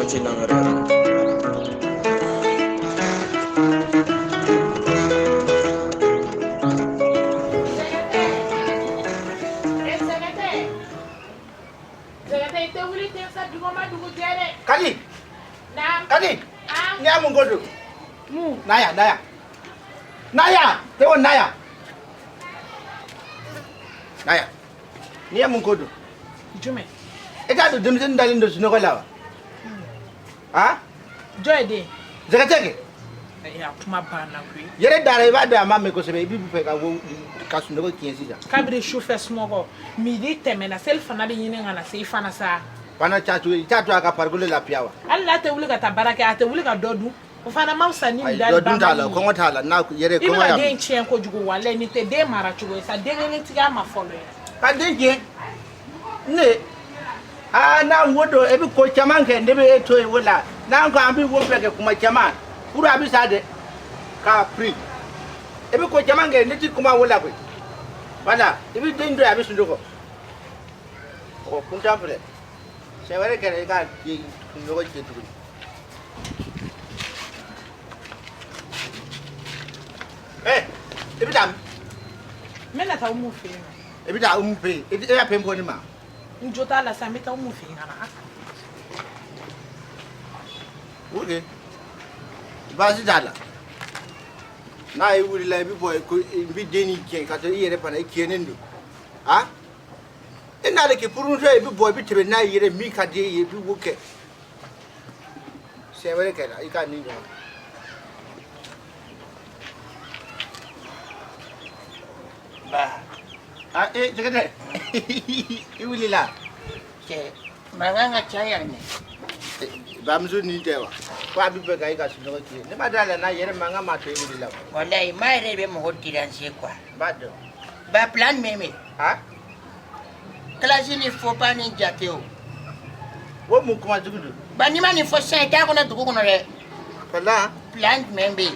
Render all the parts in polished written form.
Waati langare. Kadi. Kadi. Ni y'a mun ko don? Na yan, na yan. Na yan, Teo na yan. Na yan. N'i ye mun ko don? Jumɛn? E t'a dɔn denmisɛnnin dalen don sunɔgɔ la wa? Han? Jɔn ye den? Zɛgɛtɛ kɛ. A kuma banna koyi. Yɛrɛ dara i b'a dɔn a ma mɛn kosɛbɛ i b'i fɛ ka wo ka sunɔgɔ tiɲɛ sisan. Kabini sufɛ sunɔgɔ midi tɛmɛna seli fana bɛ ɲini ka na se i fana sa. Fana t'a to i t'a to a ka farikolo lafiya wa? Hali n'a tɛ wuli ka taa baara kɛ a tɛ wuli ka dɔ dun o fana ma fisa ni Ayi dali dɔ dun t'a la banbali ye. kɔngɔ t'a la n'a yɛrɛ I bɛ kɔngɔ ka y'a den minɛ. tiɲɛ kojugu walayi nin tɛ den mara cogo ye sa den kelen tigiya ma fɔlɔ ye. Ka den tiɲɛ ne aa n'an wo don e bɛ ko caman kɛ ne bɛ e to yen o la n'an ko an bɛ wo bɛɛ kɛ kuma caman furu a bɛ sa dɛ k'a piri e bɛ ko caman kɛ ne ti kuma wo la koyi wala i bɛ den to yen a bɛ sunɔgɔ ɔ kuntan filɛ siɲɛ wɛrɛ kɛra i ka sunɔgɔ tiɲɛ tuguni. Ɛ i bɛ taa min? N bɛna taa Umu fɛ yen nɔ. I bɛ taa Umu fɛ yen e y'a fɛn fɔ ne ma. N jo t'a la sa n bɛ taa Umu fɛ yen ka na. Ok baasi t'a la n'a ye wulila i bɛ bɔ ko i bɛ den nin tiɲɛ ka sɔrɔ i yɛrɛ fana i tiɲɛnen don a e n'ale kɛ furumuso ye i bɛ bɔ i bɛ tɛmɛ n'a ye yɛrɛ min ka di e ye i bɛ o kɛ siɲɛ wɛrɛ kɛra i k'a nin ɲɔgɔn. Ba. A e jɛgɛtɛ i wulila. Cɛ mankan ka ca yan dɛ. Bamuso nin tɛ wa ko a bɛ fɛ ka e ka sunɔgɔ tiɲɛ ne ma d'a la n'a yɛrɛ mankan m'a to e wulila wa. Walayi maa yɛrɛ de bɛ mɔgɔ déranger quoi. N b'a dɔn. Ba plan jumɛn bɛ yen? Han? Classe ni faux pas ni jate o. O mun kuma jugu don. Ba n'i ma nin fɔ sisan i t'a kɔnɔ dugu kɔnɔ dɛ. Plan. Plan jumɛn bɛ yen?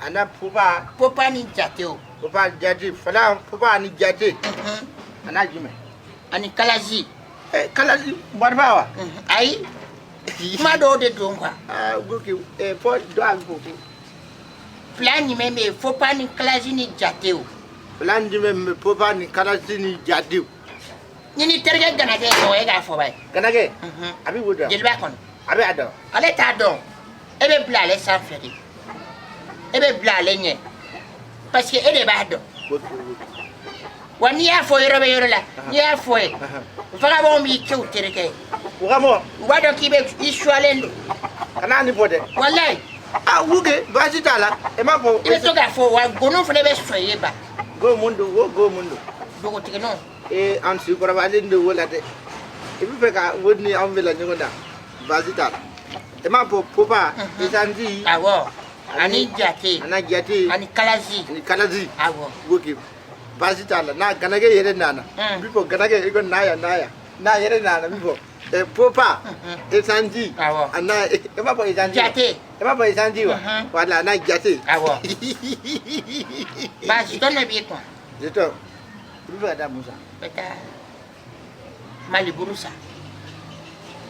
A n'a faux pas. Faux pas ni jate o. Faux pas jate falan faux pas ni jate. A n'a jumɛn? Ani kalasi. Eh kalasi marifa wa? Ayi. Kuma dɔw de don quoi. Aa ko k'i fɔ dɔ a bɛ fɔ ko. Plan jumɛn bɛ yen faux pas ni kalasi ni jate o. Plan jumɛn bɛ faux pas ni kalasi ni jate o. Ni ni terikɛ Ganakɛ ye ɲɔgɔn ye e k'a fɔ ba ye. Ganakɛ. A bɛ wo dɔn. Jeliba kɔni. A bɛ a dɔn. Ale t'a dɔn. E bɛ bila ale sanfɛ de. E bɛ bila ale ɲɛ. Parce que e de b'a dɔn. Wa n'i y'a fɔ yɔrɔ bɛ yɔrɔ la n'i y'a fɔ ye vagabond b'i kɛ u terikɛ ye. Vagabond. U b'a dɔn k'i bɛ i suwalen don. Kana nin fɔ dɛ. Walayi. Aa wuke baasi t'a la e m'a fɔ. I bɛ to k'a fɔ wa gɔnɔ fana bɛ sɔn i ye ba. Go mun don o go mun don. Npogotigininw. Ee an si kɔrɔbalen don o la dɛ. I bɛ fɛ ka o ni anw bɛ la ɲɔgɔn na baasi t'a la. E m'a fɔ faux pas essence. Awɔ. Ani jate. Ani jate. Ani kalasi. Ani kalasi. Awɔ. Ok baasi t'a la n'a Ganakɛ yɛrɛ nana. N bɛ fɔ Ganakɛ i ko na yan na yan n'a yɛrɛ nana n bɛ fɔ faux pas essence. Awɔ. A n'a e m'a fɔ essence. Jate. E m'a fɔ essence wa. Wala a n'a jate. Awɔ. Baasi tɔ ne b'i kun. Jetɔ i bɛ fɛ ka taa mun san. N bɛ taa maliburu san.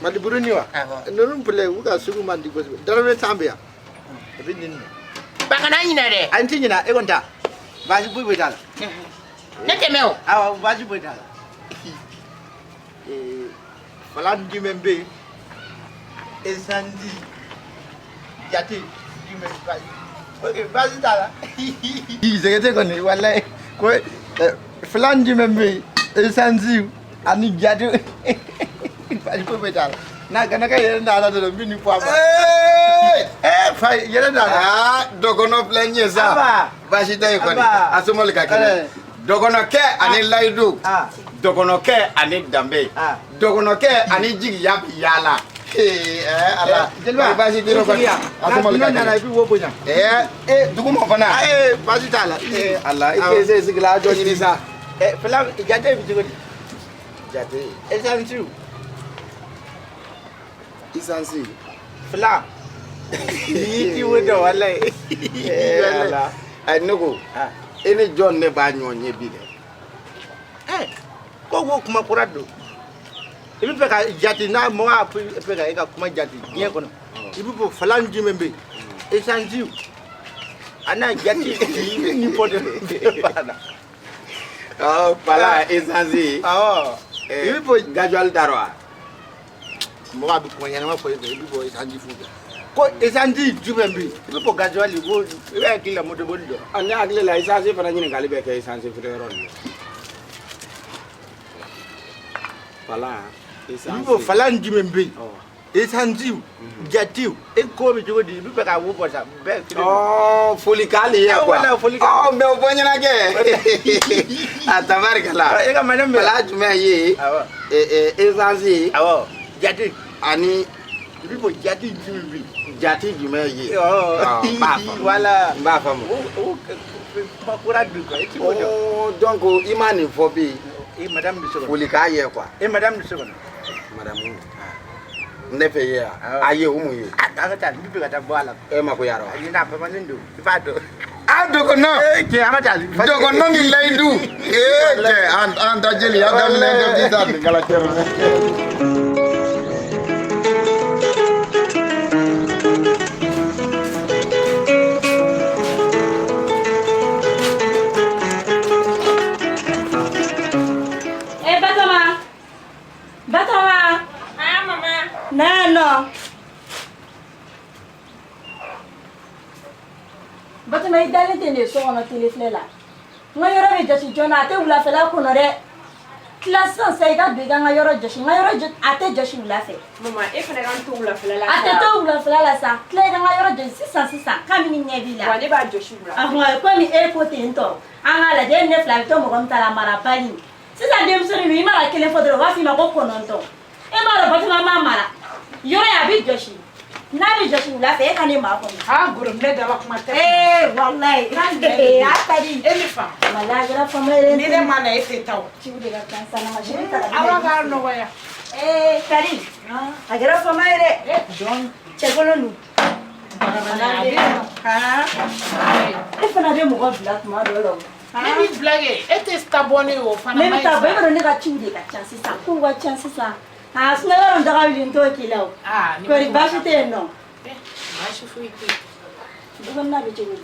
Maliburu ni wa. Awɔ. Ninnu filɛ u ka sugu man di kosɛbɛ dɔrɔmɛ tan bɛ yan. I bɛ nin minɛ. Ba kana ɲinɛ dɛ. A n ti ɲinɛ e kɔni ta baasi foyi foyi t'a la. Ne tɛmɛ o. Awɔ baasi foyi t'a la. Falan jumɛn bɛ yen essence jate jumɛn baasi ok baasi t'a la. Zɛgɛtɛ kɔni walayi ko falan jumɛn bɛ yen essence ani jate baasi foyi foyi t'a la. N'a Ganakɛ yɛrɛ nana dɔrɔn n bɛ nin fɔ a ma. Ee fa yɛrɛ nana. Aa dɔgɔnɔ filɛ n ye sa. Aba. Baasi tɛ yen kɔni. Aba. A somɔgɔw ka kɛnɛ. Dɔgɔnɔkɛ ani layidu. Dɔgɔnɔkɛ ani danbe. Dɔgɔnɔkɛ ani jigiya bi yaala. Ee ala. Jeliba baasi tɛ yen kɔni. A somɔgɔw ka nana kɛnɛ. i bɛ wo bonya. Ee dugu ma fana. Ee baasi t'a la. Ee ala i tɛ se sigi la a jɔ ɲini sa. Fila jate bɛ cogo di. Jate. Essence. Essence. Fila. N'i ti wo dɔn walayi. Ala. Ayi ne ko. E ni jɔn ne b'a ɲɔgɔn ye bi dɛ. Ko wo kuma kura don. I bɛ fɛ ka jate n'a mɔgɔ a fɛ ka e ka kuma jate diɲɛ kɔnɔ, i bɛ fɔ falan jumɛn bɛ yen, essence a n'a jate, i bɛ nin fɔ de la. Ɔ, palan, essence. Awɔ, i bɛ fɔ gasoil t'a rɔ wa? Mɔgɔ a bɛ kuma ɲɛnama fɔ e fɛ, i bɛ fɔ essence f'u fɛ ko essence jumɛn bɛ yen, i bɛ fɔ gasoil ko i bɛ hakili la moto boli dɔn. Ne hakili la essence fana ɲininkali bɛ kɛ essence feere yɔrɔ de la. Palan, essence. I bɛ fɔ falan jumɛn bɛ yen, essence, jatiw, e ko bɛ cogo di, i bɛ fɛ ka wo bɔ sa bɛɛ kelen. Ɔ, folikan de ye quoi. Wala, folikan. Ɔ, mais o fɔ ɲɛna kɛ. A tabarikala. E ka madame bɛ. Palan jumɛn ye? Awɔ. Essence. Awɔ, jati. Ani. I bɛ fɔ jati jumɛn bɛ yen? Jati jumɛn ye? Ɔ, n b'a faamu. Voilà. N b'a faamu. O kuma kura dun quoi, i ti k'o dɔn. Oh, donc i ma nin fɔ bi. E madame bɛ so kɔnɔ. Folikan ye quoi. E madame bɛ so kɔnɔ. Madame. Ne fɛ ye yan. A ye o mun ye? A ka taa, n bɛ fɛ ka taa bɔ a la. E mako y'a rɔ. Ayi, n'a famalen don, i b'a dɔn. A dɔgɔnɔ. Ee cɛ, an ka taa. Dɔgɔnɔ ni layidu. Ee cɛ, an ta jeli, an daminɛ dɔ bi taa nin kala cɛ. Eh, Batoma. Batoma. Ah, maman. Non, non. Batoma, i dalen tɛ nin ye so kɔnɔ tele filɛ la. N ka yɔrɔ bɛ jɔsi joona, a tɛ wulafɛla kɔnɔ dɛ. Tila sisan sa, i ka don i ka n ka yɔrɔ jɔsi. N ka yɔrɔ a tɛ jɔsi wula fɛ. Maman, e fana ka n to wulafɛla la. A tɛ to wulafɛla la sa. Tila i ka n ka yɔrɔ jɔsi sisan sisan. Kabini ɲɛ b'i la. Wa ne b'a jɔsi wula. Ahɔn, komi e ko ten tɔ. An k'a lajɛ, e ni ne fila bɛ to mɔgɔ min ta la marabali. Sisan denmisɛnnin ninnu, i mana kelen fɔ dɔrɔn, u b'a f'i ma ko 9. E m'a dɔn Batoma m'a mara. Yɔrɔ in a bɛ jɔsi. N'a bɛ jɔsi wula fɛ, e ka ne maa kɔnɔ. Aa, gorobinɛ daba kuma tɛ. Ee, walayi. A ka di. E ni fa. Walayi, a kɛra faama yɛrɛ. Ni ne ma na, e tɛ taa o. Ciw de ka ca sisan, na machine ta ka di. Ala k'a nɔgɔya. Ee, Kadi. A kɛra faama ye dɛ. Jɔn. Cɛkolon dun. A bɛ yen nɔ. E fana bɛ mɔgɔ bila tuma dɔ la o. Ne b'i bila kɛ, e tɛ taa bɔ ne ye o fana. Ne bɛ taa bɔ, e b'a dɔn ne ka ciw de ka ca sisan, kow ka ca sisan. Aa, sinon yɔrɔ daga wuli n t'o k'i la o. Kɔri baasi tɛ yen nɔ? Baasi foyi tɛ yen. Dukɔnɔna bɛ cogo di?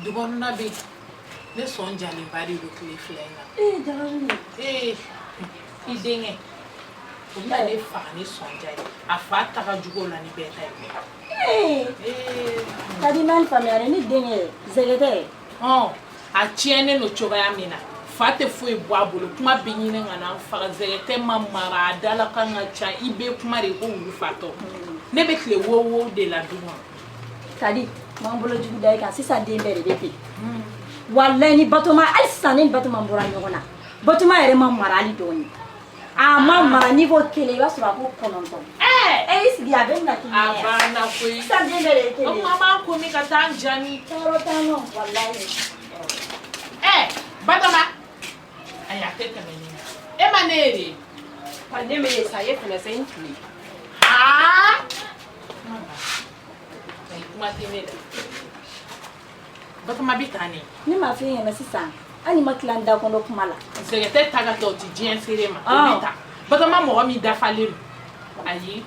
Dukɔnɔna bɛ yen. Ne sɔn jalenba de don tile fila in na. Ee, daga wuli. Ee, i denkɛ. O bɛna ne faga ni sɔn ja ye. A fa ta ka jugu o la ni bɛɛ ta ye. Ee, Kadi ma nin faamuya dɛ, ne denkɛ Zɛgɛtɛ. Ɔn, a tiɲɛnen don cogoya min na, fa tɛ foyi bɔ a bolo, kuma bɛ ɲini ka na n faga. Zɛgɛtɛ ma mara, a dalakan ka ca, i bɛ kuma de ko wulu fatɔ. Ne bɛ tile wo wo de la du kɔnɔ. Kadi, m'an bolo jugu da i kan, sisan den bɛɛ de bɛ ten. Walayi ni Batoma, hali sisan ne ni Batoma bɔra ɲɔgɔn na. Batoma yɛrɛ ma mara hali dɔɔni. A ma mara, n'i ko kelen, i b'a sɔrɔ a ko 9. E y'i sigi, a bɛ na k'i ɲɛ. A banna koyi. Sisan den bɛɛ de ye kelen O ye. kuma b'an ko min ka taa an jani. Tɔɔrɔ t'an nɔ, walayi. Batoma. Ayi, a tɛ tɛmɛ nin kan. E ma ne ye de. Wa ne bɛ ye sa, e fana sa, i ni tile. Aa! Ayi, kuma tɛ ne da. Batoma bɛ taa ne. Ne m'a f'i ɲɛna sisan, hali ma tila n da kɔnɔ kuma la. Zɛgɛtɛ ta ka kɛ, o ti diɲɛ seere ma. O bɛ taa. Batoma mɔgɔ min dafalen don. Ayi,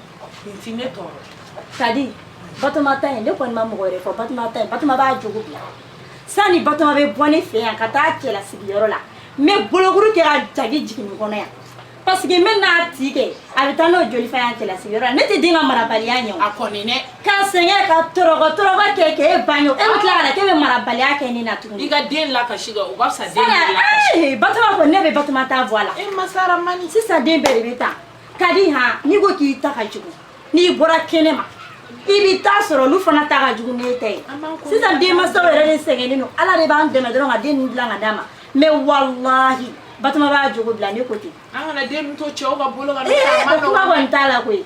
nin ti ne tɔɔrɔ. Kadi, Batoma ta in, ne kɔni ma mɔgɔ wɛrɛ fɔ, Batoma ta in, Batoma b'a jogo bila. Sani Batoma bɛ bɔ ne fɛ yan ka taa cɛlasigiyɔrɔ la, n bɛ bolokuru kɛ ka jagi jigin nin kɔnɔ yan. Parce que n bɛ n'a ti kɛ, a bɛ taa n'o joli fa yan cɛlasigiyɔrɔ la. Ne tɛ den ka marabaliya ɲɛ o. A kɔni dɛ. Ka sɛgɛn ka tɔrɔkɔ tɔrɔkɔ kɛ k'e ban ye o. E bɛ tila ka na k'e bɛ marabaliya kɛ ne na tuguni. I ka den lakasi kɛ, o ka fisa den yɛrɛ lakasi. Ee, Batoma kɔni, ne bɛ Batoma ta bɔ a la. E masaramani. Sisan den bɛɛ de bɛ taa. Kadi han, n'i ko k'i ta ka jugu, n'i bɔra kɛnɛ ma, i bɛ taa sɔrɔ olu fana ta ka jugu n'e ta ye. Sisan denmansaw yɛrɛ de sɛgɛnnen don. Ala de b'an dɛmɛ dɔrɔn ka den ninnu dilan ka d'a ma. Mais walahi, Batoma b'a jogo bila, ne ko ten. An kana den ninnu to cɛw ka bolo kan. Ee, o kuma kɔni t'a la koyi.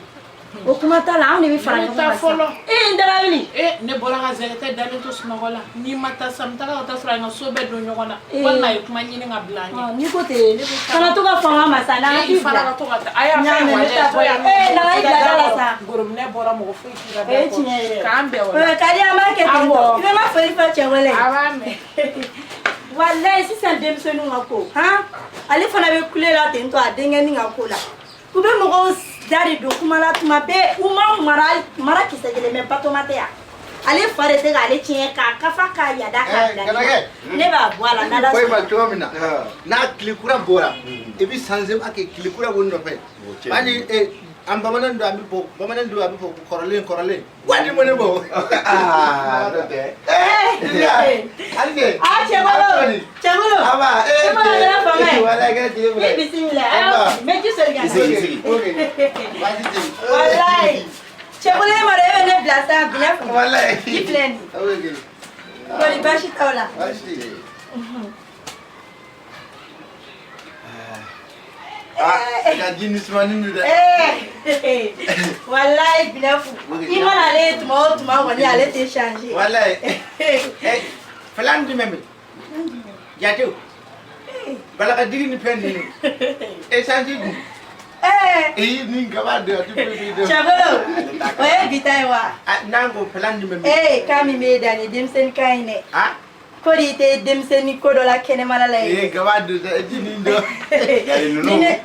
O kuma t'a la, anw de bɛ fara ɲɔgɔn kan sisan. Ee, n Dagawuli. Ee, ne bɔra ka Zɛgɛtɛ dalen to sunɔgɔ la. N'i ma taa sisan, n bɛ taga ka taa sɔrɔ a ye n ka so bɛɛ don ɲɔgɔn na. Walima a ye kuma ɲini ka bila an ɲɛ. N'i ko ten, kana to ka fama ma sa, n'an k'i I fana bila. ka to ka taa. A y'a N y'a fɛn mɛn, ne waleya, t'a to yan. fɔ. Ee, nana i bila da la sa. Gorobinɛ bɔra, mɔgɔ foyi t'i ka da O ye kɔ. tiɲɛ yɛrɛ. K'an bɛn o la. O ka di, an b'a kɛ ten tɔ. Awɔ. I bɛ ma foli fɔ cɛ wɛlɛ. A b'a mɛn. Walayi, sisan denmisɛnninw ka ko, han, ale fana bɛ kule la ten tɔ a denkɛnin ka ko la. U bɛ mɔgɔw da de don kuma la tuma bɛɛ. U ma mara kisɛ kelen mɛ. Batoma tɛ yan, ale fa de tɛ k'ale tiɲɛ k'a kafa k'a yada k'a bila ne la. Ne b'a bɔ a la n'Ala Foyi ma sɔnna. Cogo min na n'a tile kura bɔra, i bɛ sanzema kɛ tile kura b'o nɔfɛ. Hali an bamanan don, an bɛ bɔ bamanan don, a bɛ fɔ ko kɔrɔlen kɔrɔlen waati mɔne bɔ. Aa, n'o tɛ. Hali de. Ah, Cɛbolo, Cɛbolo. Aba, eh. Cɛbolo, a kɛra fama ye. Wala, a kɛra tile fila I ye. bisimila. Ayiwa, n bɛ ji soli ka na. I sigi, i sigi. Ok, baasi tɛ yen. Walayi. Cɛbolo, e ma dɔn e bɛ ne bila sa binɛ kun. Walayi. I filɛ nin ye. Ok. Kɔri baasi t'aw la? Baasi tɛ yen. Ah, i ka ji ni sumani don dɛ. Eh, walayi Binɛfu, i mana ale ye tuma o tuma kɔni, ale tɛ changer. Walayi. Eh, filan jumɛn bɛ jatew balakadigi ni fɛn ninnu essence dun? Eh, eyi ni gaba de a ti foyi foyi dɔn. Cɛbolo, o ye bi ta ye wa? Ah, n'an ko filan jumɛn bɛ? Eh, kan min b'e da nin ye denmisɛnnin kan ye dɛ. Ah. Ko de i tɛ denmisɛnnin ko dɔ la kɛnɛmana la ee ye. Gaba don dɛ, ji nin dɔn. Yali ninnu, Ni ne-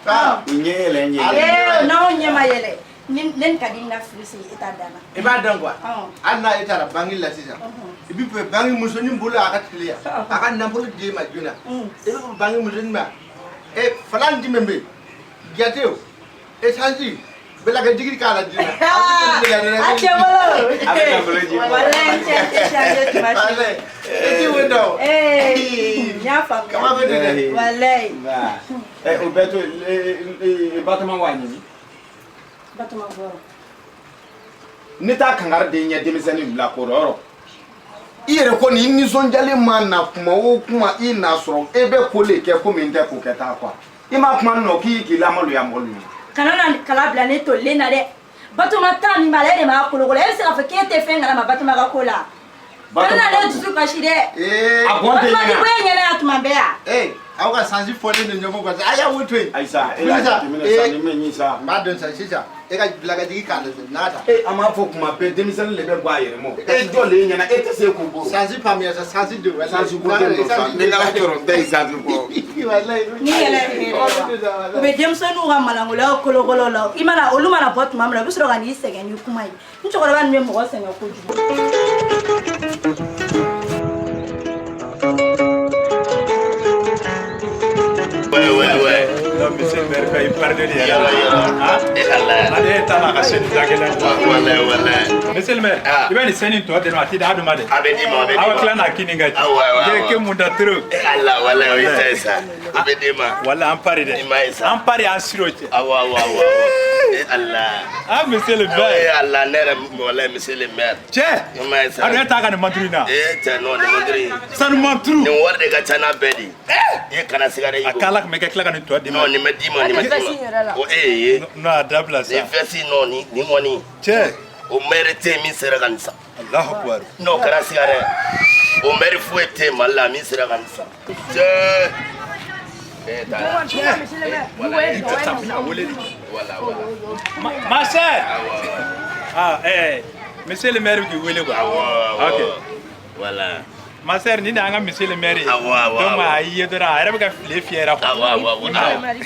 u ɲɛ yɛlɛ n ye. Eh, n'anw ɲɛ ma yɛlɛ, ni ne ni ka di na furu sigi e ta dan na. I b'a dɔn quoi, Ɔn. hali n'a e taara banque la sisan, i bɛ fɛ banque musonin bolo a ka teliya a ka nafolo d'e ma joona, i bɛ fɔ banque musonin ma e filan jumɛn bɛ yen, jatew essence balakadigi k'a la joona. Ah, Cɛbolo. A bɛ nafolo ji ma. Walayi, n cɛ tɛ changer tuma si. Walayi, e ti wo dɔn. Eh, n y'a faamuya. Kaba bɛ don dɛ. Walayi. Nba. O bɛɛ to yen, Batoma wa ɲini. Batoma bɔra. Ne t'a kankari den ɲɛ denmisɛnnin bila ko yɔrɔ. I yɛrɛ ko nin nisɔndiyalen ma na kuma o kuma i n'a sɔrɔ e bɛ ko le kɛ komi n tɛ ko kɛ taa quoi. I m'a kuma nɔ k'i k'i lamaloya mɔgɔ ninnu. Kana na kala bila ne tolilen na dɛ. Batoma ta min b'a la, e de b'a kolokolo. E bɛ se k'a fɔ k'e tɛ fɛn kalama Batoma ka ko la. Kana na ne dusu kasi dɛ. Ee. A gɔn tɛ Batoma ti ɲɛna. bɔ e ɲɛna yan tuma bɛɛ yan. Ee, aw ka sansi fɔlen don ɲɔgɔn kan sa, a y'a wo to yen. Ayisa, e y'a jateminɛ sa ni min ye sa. N b'a dɔn sa sisan, e ka bilakajigi k'a lajɛ n'a ta. E, an b'a fɔ kuma bɛɛ denmisɛnnin de bɛ bɔ a yɛrɛ ma. E jɔlen ɲɛna e tɛ se k'o bɔ. Sansi faamuya sa, sansi don. Sansi ko tɛ nɔ sa. Ne ka jɔrɔ n tɛ sansi kɔ. Ni yɛlɛ ye hɛrɛ ye wa? U bɛ denmisɛnninw ka malangoloyaw kolokolo la. I mana olu mana bɔ tuma min na, u bɛ sɔrɔ ka n'i sɛgɛn ni kuma ye. N cɛkɔrɔba ninnu bɛ mɔgɔ sɛgɛn kojugu. Ouais, ouais, ouais. Non, monsieur le maire, il pardonne. Yɔrɔ, yɔrɔ. E Ala. Ale t'a la ka seli da gɛlɛn. Walayi, walayi. Monsieur le maire, Ah. i bɛ nin sɛni tɔ di ne ma, a ti di a dun ma dɛ. A bɛ d'i ma, a bɛ d'i ma. Aw tila n'a kini ka ci. Awɔ, awɔ, awɔ. Ke mun da trop. E Ala, walayi, o y'i ta ye sa. O bɛ d'i ma. Wala an pari dɛ. I m'a ye sa. An pari an siro cɛ. Awɔ, awɔ, awɔ. E Ala. Ah, monsieur le E maire. Ala, ne yɛrɛ, walayi, monsieur le maire. Cɛ. I m'a ye sa. A dun e t'a ka nin manturu in na. E cɛ, non, nin monturu in. Sanu manturu. Nin wari de ka ca n'a bɛɛ de ye. E kana siga dɛ, A Ibo. k'ala tun bɛ kɛ tila ka nin tɔ di ma. Non, nin bɛ d'i ma, nin bɛ d'i ma. O e ye. Non, a dabila sa. Nin veste non, nin kɔni. Cɛ. O maire tɛ yen min sera ka nin san. Alahu akubar. Non, kana siga dɛ. O maire foyi tɛ yen Mali la min sera ka nin san. Cɛ. E taara. Voilà, voilà. Ma sœur. Ah, eh, monsieur le maire k'i wele quoi. Awɔ, awɔ. Ok. Voilà. Ma sœur, nin de y'an ka monsieur le maire ye. Awɔ, awɔ, Donc awɔ. a y'i ye dɔrɔn a yɛrɛ bɛ ka file fiyɛra quoi. Awɔ, awɔ, awɔ.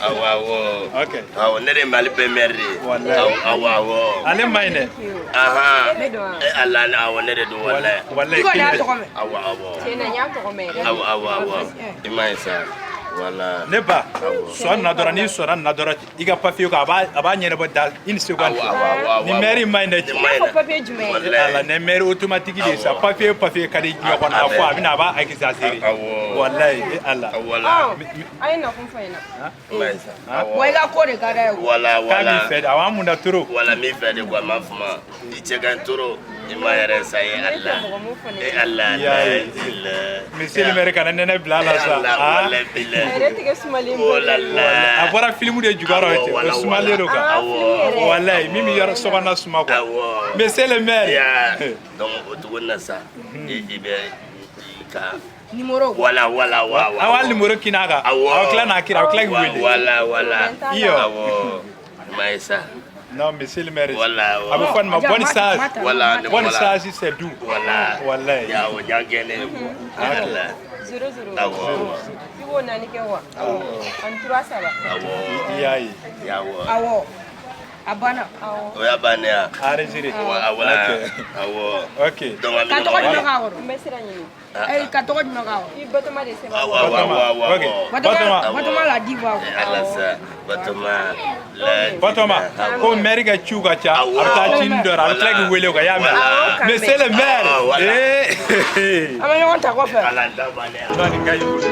Awɔ, awɔ. Ok. Awɔ, ne de ye Mali bɛɛ maire de ye. Walayi. Awɔ, awɔ, awɔ. Ale ma ɲi dɛ. Ahan. E Ala, awɔ, ne de don walayi. Walayi. I kɔni y'a tɔgɔ mɛn. Awɔ, awɔ. Tiɲɛ na, n y'a tɔgɔ mɛn yɛrɛ. Awɔ, awɔ, awɔ. I m'a ye sa. Voilà. Ne ba, sɔn na dɔrɔn, n'i sɔnna na dɔrɔn, i ka papier ko a b'a ɲɛnabɔ da i ni seconde. Awɔ, awɔ, awɔ, awɔ. Ni maire in ma ɲi dɛ. Nin ma ɲi I n'a fɔ dɛ. papier jumɛn ye? Ala, ni maire automatique de ye sa, papier papier ka di diɲɛ kɔnɔ, a fɔ a bɛna a b'a exagérer. Awɔ. Walayi, e Ala. Voilà. A ye nakun fɔ n ɲɛna. I m'a ye sa. Awɔ. Wa i ka ko de ka d'a ye o. Voilà, K'a voilà. b'i fɛ de, a b'an mun da trop. Wala min fɛ de quoi, m'a fama i cɛ ka ɲi toro i ma yɛrɛ sa ye Ala. Mɔgɔ mun fɔ ne E ɲɛna. Ala. Ya ye. Monsieur le maire kana nɛnɛ bila a la sa. Ala, Ah. walayi bilayi. A yɛrɛ tɛgɛ sumalen Oh là là. A bɔra film de jukɔrɔ Awɔ, cɛ, wala, o sumalen don quoi. Ah, film yɛrɛ. Walayi, min bɛ yɔrɔ sokɔnɔ suma quoi. Awɔ. Monsieur le maire. Ya. Donc o cogo in na sa, i bɛ i ka Numéro. Wala, wala, wa wa. Aw b'a numéro k'i n'a kan. Awɔ. Aw tila n'a kiri, aw tila k'i wele. Wala, wala. Iyo. Awɔ. I m'a ye sa. Non, monsieur le maire. Wala, A bɛ fɔ nin ma bonne sage. Wala, Bonne sage, c'est doux. Wala. Walayi. Ya, o ɲa gɛnɛ. Ala. 00. Awɔ. b'o naani kɛ wa? Awɔ. Ani tura saba. Awɔ. I y'a ye. Awɔ. Awɔ. A banna. Awɔ. O y'a bannen ya. Enregistré. Awɔ. Awɔ. Ok. Donc an bɛ Ka tɔgɔ ɲɔgɔn jumɛn k'a kɔrɔ? N bɛ sira ɲini. Ayi, ka tɔgɔ jumɛn k'a kɔrɔ? I Batoma de sɛbɛn. Awɔ awɔ awɔ awɔ. Ok. Batoma, Awɔ. Batoma la diva. Ala sa Batoma la. Batoma, ko maire ka ciw ka ca, a bɛ taa ci dɔ la, a bɛ tila k'i wele quoi, i y'a mɛn? Awɔ. Monsieur le maire. Awɔ, voilà. Eh. An bɛ ɲɔgɔn ta kɔfɛ. Ala da bannen ya. Non, nin ka ɲi bolo.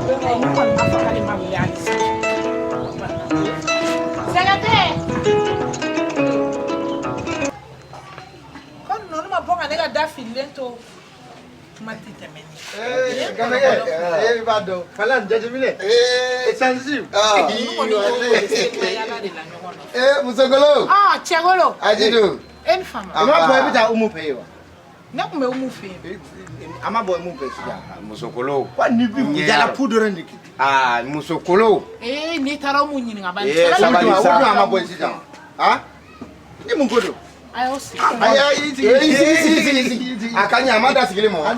Ne kɔni b'a fɔ k'ale ma wuli hali sisan. Sɛgɛtɛ! Ko ninnu ma bɔ ka ne ka da fililen to kuma tɛ tɛmɛ nin. Ee Gamakɛ, e b'a dɔn falan jateminɛ. Ee sensible. Ninnu kɔni y'o sebayala de la ɲɔgɔn nɔfɛ. Ee musokolo. Ah cɛkolo. Ajidu. E ni fama. A ma bɔ i bɛ taa Umu fɛ yen wa? Ne tun bɛ Umu fɛ yen. A ma bɔ Umu fɛ sisan. Musokolo. Wa ni bi jala pu dɔrɔn de kɛ. Aa musokolo. Ee n'i taara Umu ɲininka bani. Ee sabali O sa. dun a ma bɔ sisan. Ah? Ni mun ko don? A y'aw sigi. Ayi ayi i sigi. Ee i sigi i sigi i sigi. A ka ɲi a ma da sigili ma wa?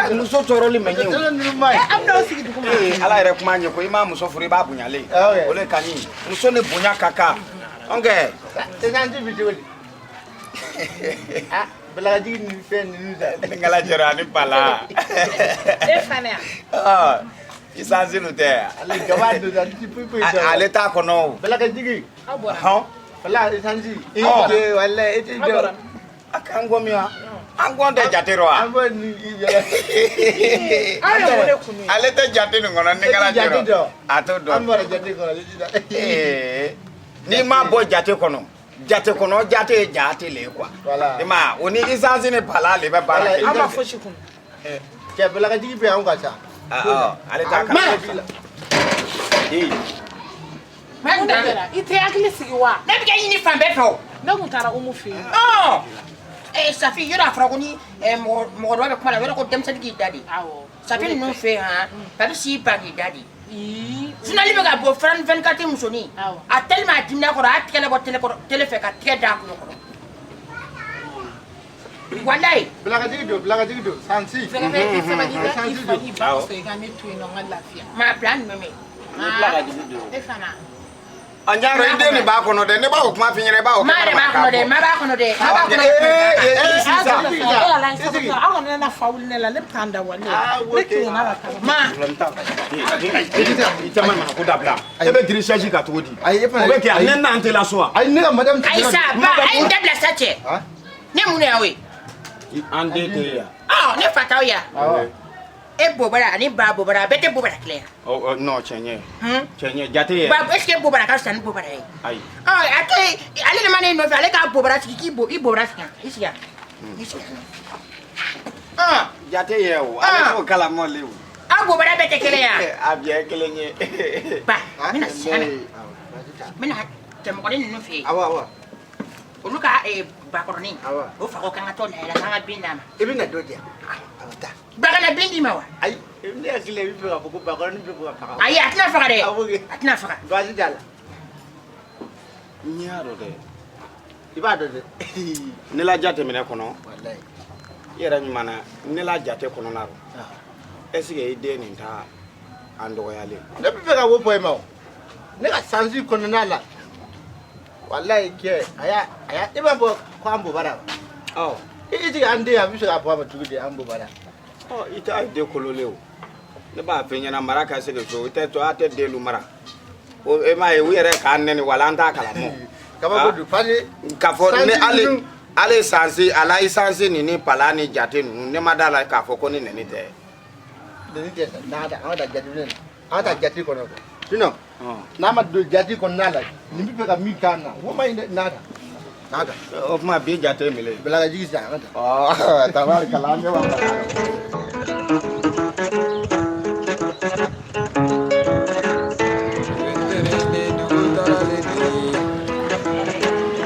Muso tɔɔrɔli ma ɲɛ o. Ninnu ma ɲi. An bɛna aw sigi duguma. Ee Ala yɛrɛ kuma ɲɛ ko i m'a muso furu i b'a bonyalen. O de ka ɲi. Muso ni bonya ka kan. Ɔnkɛ. Essence bi cogo di? Ah, balakajigi ni fɛn ninnu sa. Ni kala jɛra ani bala. E fana yan. Ɔ essence nu tɛ. Ale gaba don sa ti foyi foyi tɛ. Ale t'a kɔnɔ o. Balakajigi. Aw bɔra. Hɔn. Wala essence. I Ɔ. jɛ wala e ti Aw bɔra. jɔ. A k'an gɔ min wa? An gɔn tɛ jate rɔ wa? An bɔ ni i yɛrɛ. Aw ye mun de kunu ye? Ale tɛ jate nin kɔnɔ ni kala E ti jate jɛra. dɔn. A t'o dɔn. An bɔra jate kɔnɔ sisan. Ee n'i ma bɔ jate kɔnɔ jate kɔnɔ jate ye jate le ye quoi. Voilà. I ma ye o ni essence ni bala le bɛ baara kɛ. Aw ma fosi kunu. Cɛ balakajigi bɛ anw ka sa. Ɔ ale t'a kalama. Ee. Mun de kɛra? I tɛ hakili sigi wa? Ne bɛ kɛ ɲini fan bɛɛ fɛ o. Ne kun taara Umu fɛ yen. Ɔn. Ee Safi yɔrɔ a fɔra ko ni mɔgɔ mɔgɔ dɔ bɛ kuma la yɔrɔ ko denmisɛnnin k'i da de. Awɔ. Safi ninnu fɛ yen han Papi s'i ban k'i da de. Ii. Journal bɛ ka bɔ France 24 musonin. Awɔ. A tellement a dimina kɔrɔ a y'a tigɛ labɔ télé kɔrɔ télé fɛ ka tigɛ da a kulo kɔrɔ. Walayi. Balakajigi don balakajigi don sansi. Sɛgɛtɛ i sabali i ka i Essence fa don. n'i ba kɔsɔn i ka ne to yen nɔ n ka lafiya. Maa bila ninnu mɛn. E fana. A ɲa dɔn i den nin b'a kɔnɔ dɛ ne b'a o kuma f'i ɲɛna i b'a o kɛ Maa yɛrɛ b'a kɔnɔ dɛ maa b'a kɔnɔ dɛ maa b'a kɔnɔ. Ee ee sisan. E ala ye sabali aw kana ne na fa wuli ne la ne bɛ taa n da wale. Ne tilenna ka taa. Maa. I caman mana ko dabila. E bɛ girin chaise kan cogo di? Ayi e fana. O bɛ kɛ yan ne n'an tɛ la so wa? Ayi ne ka madame. Ayi sa ba a ye n dabila sa cɛ. Ne mun de y'aw ye? An den tɛ yan. Ɔ ne fa t'aw ye wa? E bobara ani ba bobara a bɛɛ tɛ bobara kelen ye. Ɔ non tiɲɛ ye. Hun? Tiɲɛ ye jate ye. Ba est ce que bobara ka fisa ni bobara ye? Ayi. Ɔ a to yen ale de ma ne nɔfɛ ale k'a bobara sigi k'i bo i bobara sigi yan i sigi yan i sigi yan. Ɔ Jate ye o. Ale t'o kalama le o. aw bobara bɛɛ tɛ kelen ye wa? A bɛɛ ye kelen ye. Ba n bɛna sisan n bɛna cɛmɔgɔnin ninnu fɛ yen. Awɔ awɔ. Olu ka bakɔrɔnin Awɔ. o fa ko k'an ka t'o layɛlɛ k'an ka bin d'a ma. I bɛna dɔ di yan. Awɔ taa. Ba kana bin d'i ma wa? Ayi ne hakili la i bɛ fɛ k'a fɔ ko bakɔrɔnin bɛ fɛ ka faga. Ayi a tɛna faga dɛ. Awɔ kɛ. A tɛna faga. Baasi t'a la. N y'a dɔn dɛ. I b'a dɔn dɛ. Ne la jate minɛ kɔnɔ. Walayi. I yɛrɛ ɲuman na ne la jate kɔnɔna rɔ. Est ce que i den nin ta an dɔgɔyalen? Ne bɛ fɛ ka wo fɔ e ma o. Ne ka sansi kɔnɔna la. Walayi kɛ a y'a a y'a e b'a fɔ ko an bobara wa? Ɔ. I tigi an den a bɛ se k'a fɔ a ma cogo di an bobara? Ɔ i t'a den kololen o. Ne b'a f'i ɲɛna mara ka se ka so i tɛ to a tɛ den mara. O e m'a ye u yɛrɛ k'an nɛni wala an t'a kalama. Kabako don parce que. K'a fɔ ne sansi ale ninnu- ale sansi a la isansi nin ni pala ni jate ninnu ne ma da la k'a fɔ ko ni nɛni tɛ. Nɛni tɛ sa n'a ta an ka taa jateminɛ na an ka taa jate kɔnɔ quoi sinon n'a ma don jate kɔnɔna la nin bɛ fɛ ka min k'an na o ma ɲi dɛ n'a ta n'a ta. O tuma bi jate minɛ. Balakajigi sisan an ka taa. Ɔ tabarikala an bɛ wa.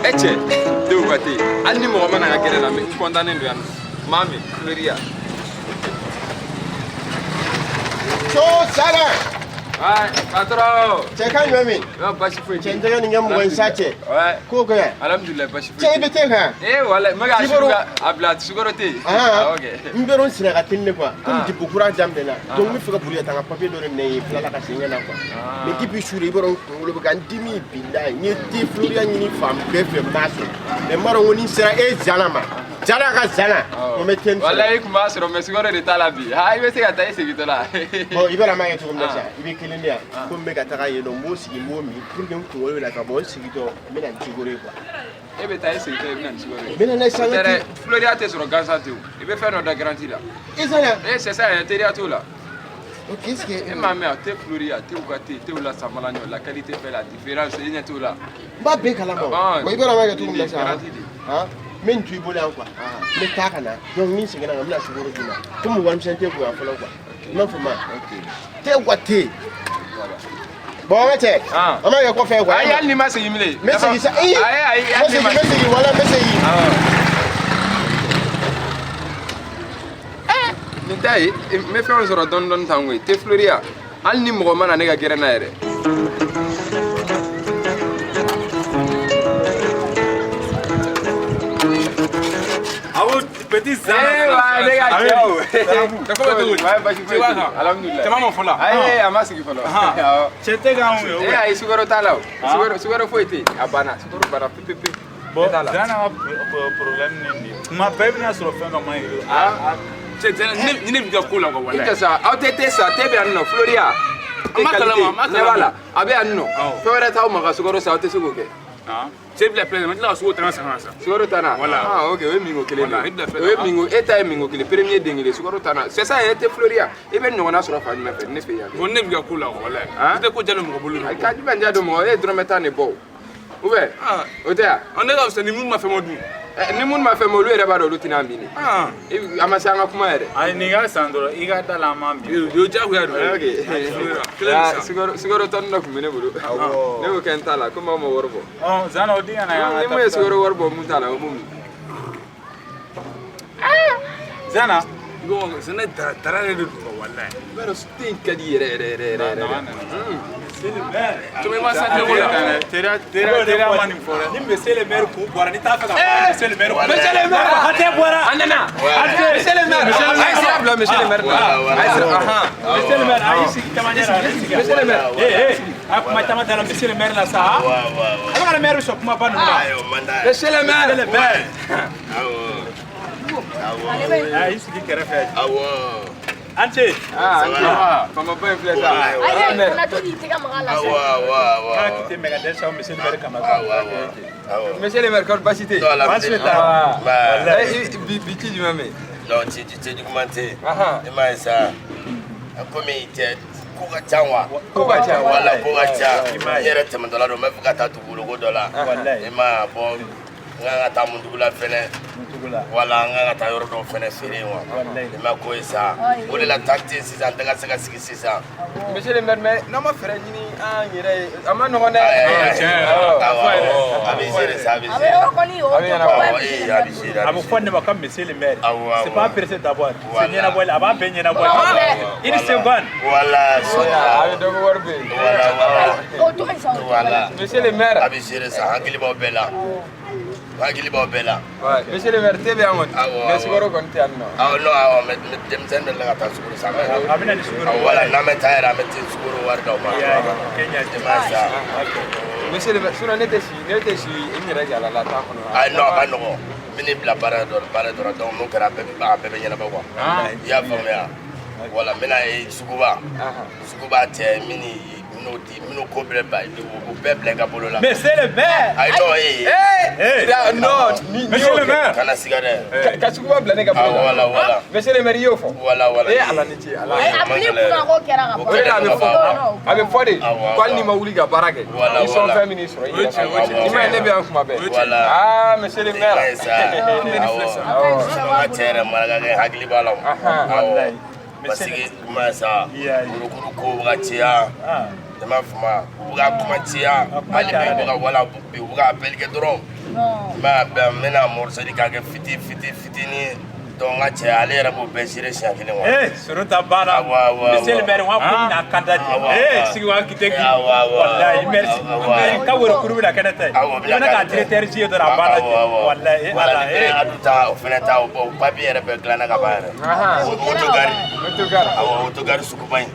E cɛ denw ka te hali ni mɔgɔ ma na n ka kɛnɛ na n kɔntannen don yan nɔ maa min Fleuria. So sara. Ouais, patron. Cɛ kan jumɛn min? Non, basi foyi Cɛ n tɛgɛ nin kɛ mɔgɔ ye sa cɛ. Ouais. Ko kɛ yan. Alhamdulillah, basi foyi. Cɛ i bɛ te kan? Eh, walahi, n bɛ ka Sukaro. a bila sukaro tɛ yen. Ah, ok. N bɛ n sira ka teli ne quoi. Komi Ah. dépôt kura daminɛna. Donc n bɛ fɛ ka boli ka taa n ka papier dɔ de minɛ yen fila la ka segin ka na quoi. Mais depuis su de i b'a dɔn n kunkolo bɛ ka n dimi bilahi. N ye te Floria ɲini fan bɛɛ fɛ n m'a sɔrɔ. Mais n b'a dɔn ko ni n sera e Zana ma. Zana ka Zana. Ko n bɛ te nin sɔrɔ. Walahi, i kun b'a sɔrɔ mais sukaro de t'a la bi. Ah, i bɛ se ka taa i segintɔ la. Bon i b'a dɔn an b'a kɛ cogo min na Ah. sisan i bɛ kelen di yan ko n bɛ ka taga yen nɔ n b'o sigi n b'o min pour que n kunkolo bɛ lafiya bon n sigitɔ n bɛ na ni sukaro ye quoi. E bɛ taa i segintɔ i bɛ na ni sukaro ye. N bɛ na n'a ye sisan O tɛ n ka dɛ, Floria tɛ sɔrɔ gansan ten o. I bɛ fɛn dɔ da garantie la. I Zana. Eh, c'est ça, teriya t'o la. Ok, est-ce que. E m'a mɛn a te Floria, te u ka te, tew la samala ɲɔ, la qualité fait la différence, i ɲɛ t'o la. N b'a bɛɛ kalama o. Ah, Bon i b'a dɔn an b'a kɛ cogo min na sisan garantie de. han n bɛ nin to i bolo yan quoi n bɛ taa ka na donc ni n seginna ka na n bɛna sukaro d'i ma komi warimisɛn tɛ kun yan fɔlɔ quoi i m'a faamu wa te quoi te bon an ka cɛ an b'a kɛ kɔfɛ quoi. Ayi, hali n'i ma segin bilen. N bɛ segin sa ee Ayi, ayi, n bɛ hali n'i segin ma n bɛ segin wala n bɛ segin. Nin ta ye, n bɛ fɛnw sɔrɔ dɔɔni dɔɔni tan koyi. Te Floria, hali ni mɔgɔ ma na ne ka gɛrɛn na yɛrɛ. Awo petit Zana. Eh, wa, ne ka cɛ o. Cɛ ko bɛ cogo di? Ouais, basi foyi tɛ yen. Alhamdulillah. Cɛ ma mɔ fɔlɔ. Ayi, a ma sigi fɔlɔ. Awɔ. Cɛ tɛ k'anw ye. Eh, ayi, sukaro t'a la o. Sukaro foyi tɛ yen. A banna. Sukaro banna pewu pewu. Bon, t'a la. Zana ka problème ni nin ye. Kuma bɛɛ i bɛna sɔrɔ fɛn dɔ man ɲi. Cɛ Zana, ne b'i ka ko la quoi I walahi. tɛ sa, aw tɛ te sa, te bɛ yan nɔ, Floria. An ma kalama, an ma Ɲɛ b'a la, kalama. a bɛ yan nɔ. Fɛn wɛrɛ t'aw ma ka sukaro san, aw tɛ se k'o kɛ. Cɛ bila filɛ, n tila ka sukaro tana san ka na sa. Sukaro tana. Voilà. Ah, ok, o ye minko kelen de Voilà, ye. i bila filɛ O ye tan. minko, e ta ye minko kelen, premier den kelen, sukaro tana. C'est ça, e tɛ Floria. I bɛ ɲɔgɔnna sɔrɔ fan jumɛn fɛ? Ne fɛ yan. Bon, ne b'i ka ko la quoi walahi. I tɛ ko jalo mɔgɔ bolo. Ayi, ka jumɛn diya don mɔgɔ, e ye dɔrɔmɛ tan de bɔ o. Ou bien? O tɛ yan? Ne ka fisa ni mun ma fɛn ma dun. Ni minnu ma fɛn ma, olu yɛrɛ b'a dɔn olu tɛna min de. A ma se an ka kuma yɛrɛ. Ayi, nin ka san dɔrɔn, i ka da la an m'a min. O diyagoya don. Ok. Kelen Ah, bɛ san. Sukaro tɔni dɔ tun bɛ ne bolo. Ne y'o kɛ n ta la, komi aw ma wari bɔ. Ɔn, Zana o di ka na yan Ni ka mun ye taa. sukaro wari bɔ mun t'a la, o b'o min. Zana. Zana dara de don quoi walahi. I b'a dɔn te in ka di yɛrɛ yɛrɛ yɛrɛ yɛrɛ yɛrɛ. Tuma i ma sa te ko la. Teriya ma nin fɔ dɛ. Ni monsieur le maire kun bɔra, n'i t'a fɛ ka fɔ monsieur le maire. Monsieur le maire. Hatɛ bɔra. A nana. Monsieur le maire. A ye sira bila monsieur le maire la. A ye sira, ahan. Monsieur le maire, a y'i sigi camancɛ la. A y'i sigi. Monsieur le maire. Eh eh, a kuma caman t'a la monsieur le maire la sa. A bɛ ka na maire sɔn kumaba ninnu na. Monsieur le maire. Monsieur le maire. A y'i sigi kɛrɛfɛ. Awɔ. An ce. Ah, an ce. Faamaba in filɛ sa. Ayi, kana to k'i tɛgɛ maga a la sa. Awɔ, awɔ, awɔ. K'a tɛ mɛ ka dɛsɛ monsieur le maire kama. Awɔ, awɔ. Monsieur le maire, kɔri baasi tɛ yen? Non, alhamdulillah. Ah. Ba. Eh, bi ci jumɛn bɛ yen? Non, ci juguman tɛ yen. I m'a ye sa, komi cɛ ko ka ca wa. Ko ka ca. Wala ko ka ca. N yɛrɛ tɛmɛtɔla don, n bɛ fɛ ka taa dugukolo ko dɔ la. I m'a ye bon n kan ka taa Muntugula fɛnɛ. Wala n kan ka taa yɔrɔ dɔw fɛnɛ feere yen wa. I ma ko ye sa. O de la temps tɛ yen sisan, n tɛ ka se ka sigi sisan. Monsieur le maire, mais n'aw ma fɛɛrɛ ɲini an yɛrɛ ye, a ma nɔgɔn dɛ. Awɔ, a bɛ gérer sa, a bɛ A bɛ gérer. yɔrɔ kɔni o A bɛ ɲɛnabɔ. Awɔ, ee, a bɛ gérer, A bɛ fɔ ne ma ko monsieur le maire. Awɔ, C'est pas pressé d'abord. Voilà. C'est ɲɛnabɔli, a b'a bɛɛ ɲɛnabɔ. Une seconde. Voilà, A bɛ dɔ bɔ wari bɛ yen. Voilà, voilà. O to yen sa o. Voilà. Monsieur le maire. A bɛ gérer sa, hakili b'aw bɛɛ la. Hakili b'aw bɛɛ la. Ouais, monsieur le maire, te bɛ yan kɔni. Awɔ, Mais awɔ. sukaro kɔni tɛ yan nɔ. Awɔ, non, awɔ, mais denmisɛnnin dɔ la ka taa sukaro san. A bɛ na ni sukaro. Awɔ, voilà, n'an bɛ taa yɛrɛ, an bɛ te sukaro wari d'aw ma. I m'a ye sa. Monsieur le maire, sinon ne tɛ si n yɛrɛ yala la t'a kɔnɔ. Ayi, non, a ka nɔgɔn. N bɛ n'i bila baara dɔ la, donc n'o kɛra a bɛɛ bɛ ɲɛnabɔ quoi. I y'a faamuya? Voilà, n bɛna ye suguba. Suguba cɛ, n bɛ n'o di, n bɛn'o ko bɛɛ bila, o bɛɛ bila i ka bolo la. Monsieur le maire. Ayi, non, ee. Eh, non, ni Monsieur le maire. Kana siga dɛ. Ka suguba bila ne ka bolo la. Awɔ, voilà, voilà. Monsieur le maire, i y'o fɔ. Voilà, voilà. Eh, Ala ni ce, Ala. Ayi, a bɛ ni kunna ko kɛra ka O de la a bɛ fɔ, a bɛ fɔ de ko hali n'i ma wuli ka baara kɛ, Voilà, i sɔn voilà. fɛn min sɔrɔ i yɛrɛ la. I m'a ye ne bɛ yan kuma bɛɛ. Voilà. Ah, monsieur le maire. I m'a ye sa. Awɔ. Sinon, n ka cɛ yɛrɛ marakakɛ hakili b'a la o. Awɔ. Parce que i m'a ye sa, kurukuru ko bɛ ka caya. I m'a faamu, u bɛ ka kuma caya. Hali bi u bɛ ka wala bi u bɛ ka appel kɛ dɔrɔn. I m'a ye, n bɛna morceau k'a kɛ fitinin fitinin ye. Donc n ka cɛ ale yɛrɛ b'o bɛɛ gérer siɲɛ kelen quoi. Eh, soro ta banna. Awɔ, awɔ, Monsieur le maire, wa ko na ka da di. Awɔ, Eh, awɔ. sigi wa kite ki. Awɔ, awɔ. Wallahi, merci. Awɔ. Ka woro kuru bɛna kɛ ne ta ye. Awɔ, I bɛna ka directeur ci ye dɔrɔn a banna Awɔ, ten. awɔ. Wallahi, eh, Wala Ala, ni fɛnɛ eh. Adu ta o fɛnɛ ta o papier yɛrɛ bɛɛ dilanna ka ban yɛrɛ. Autogare. Awɔ, autogare suguba in.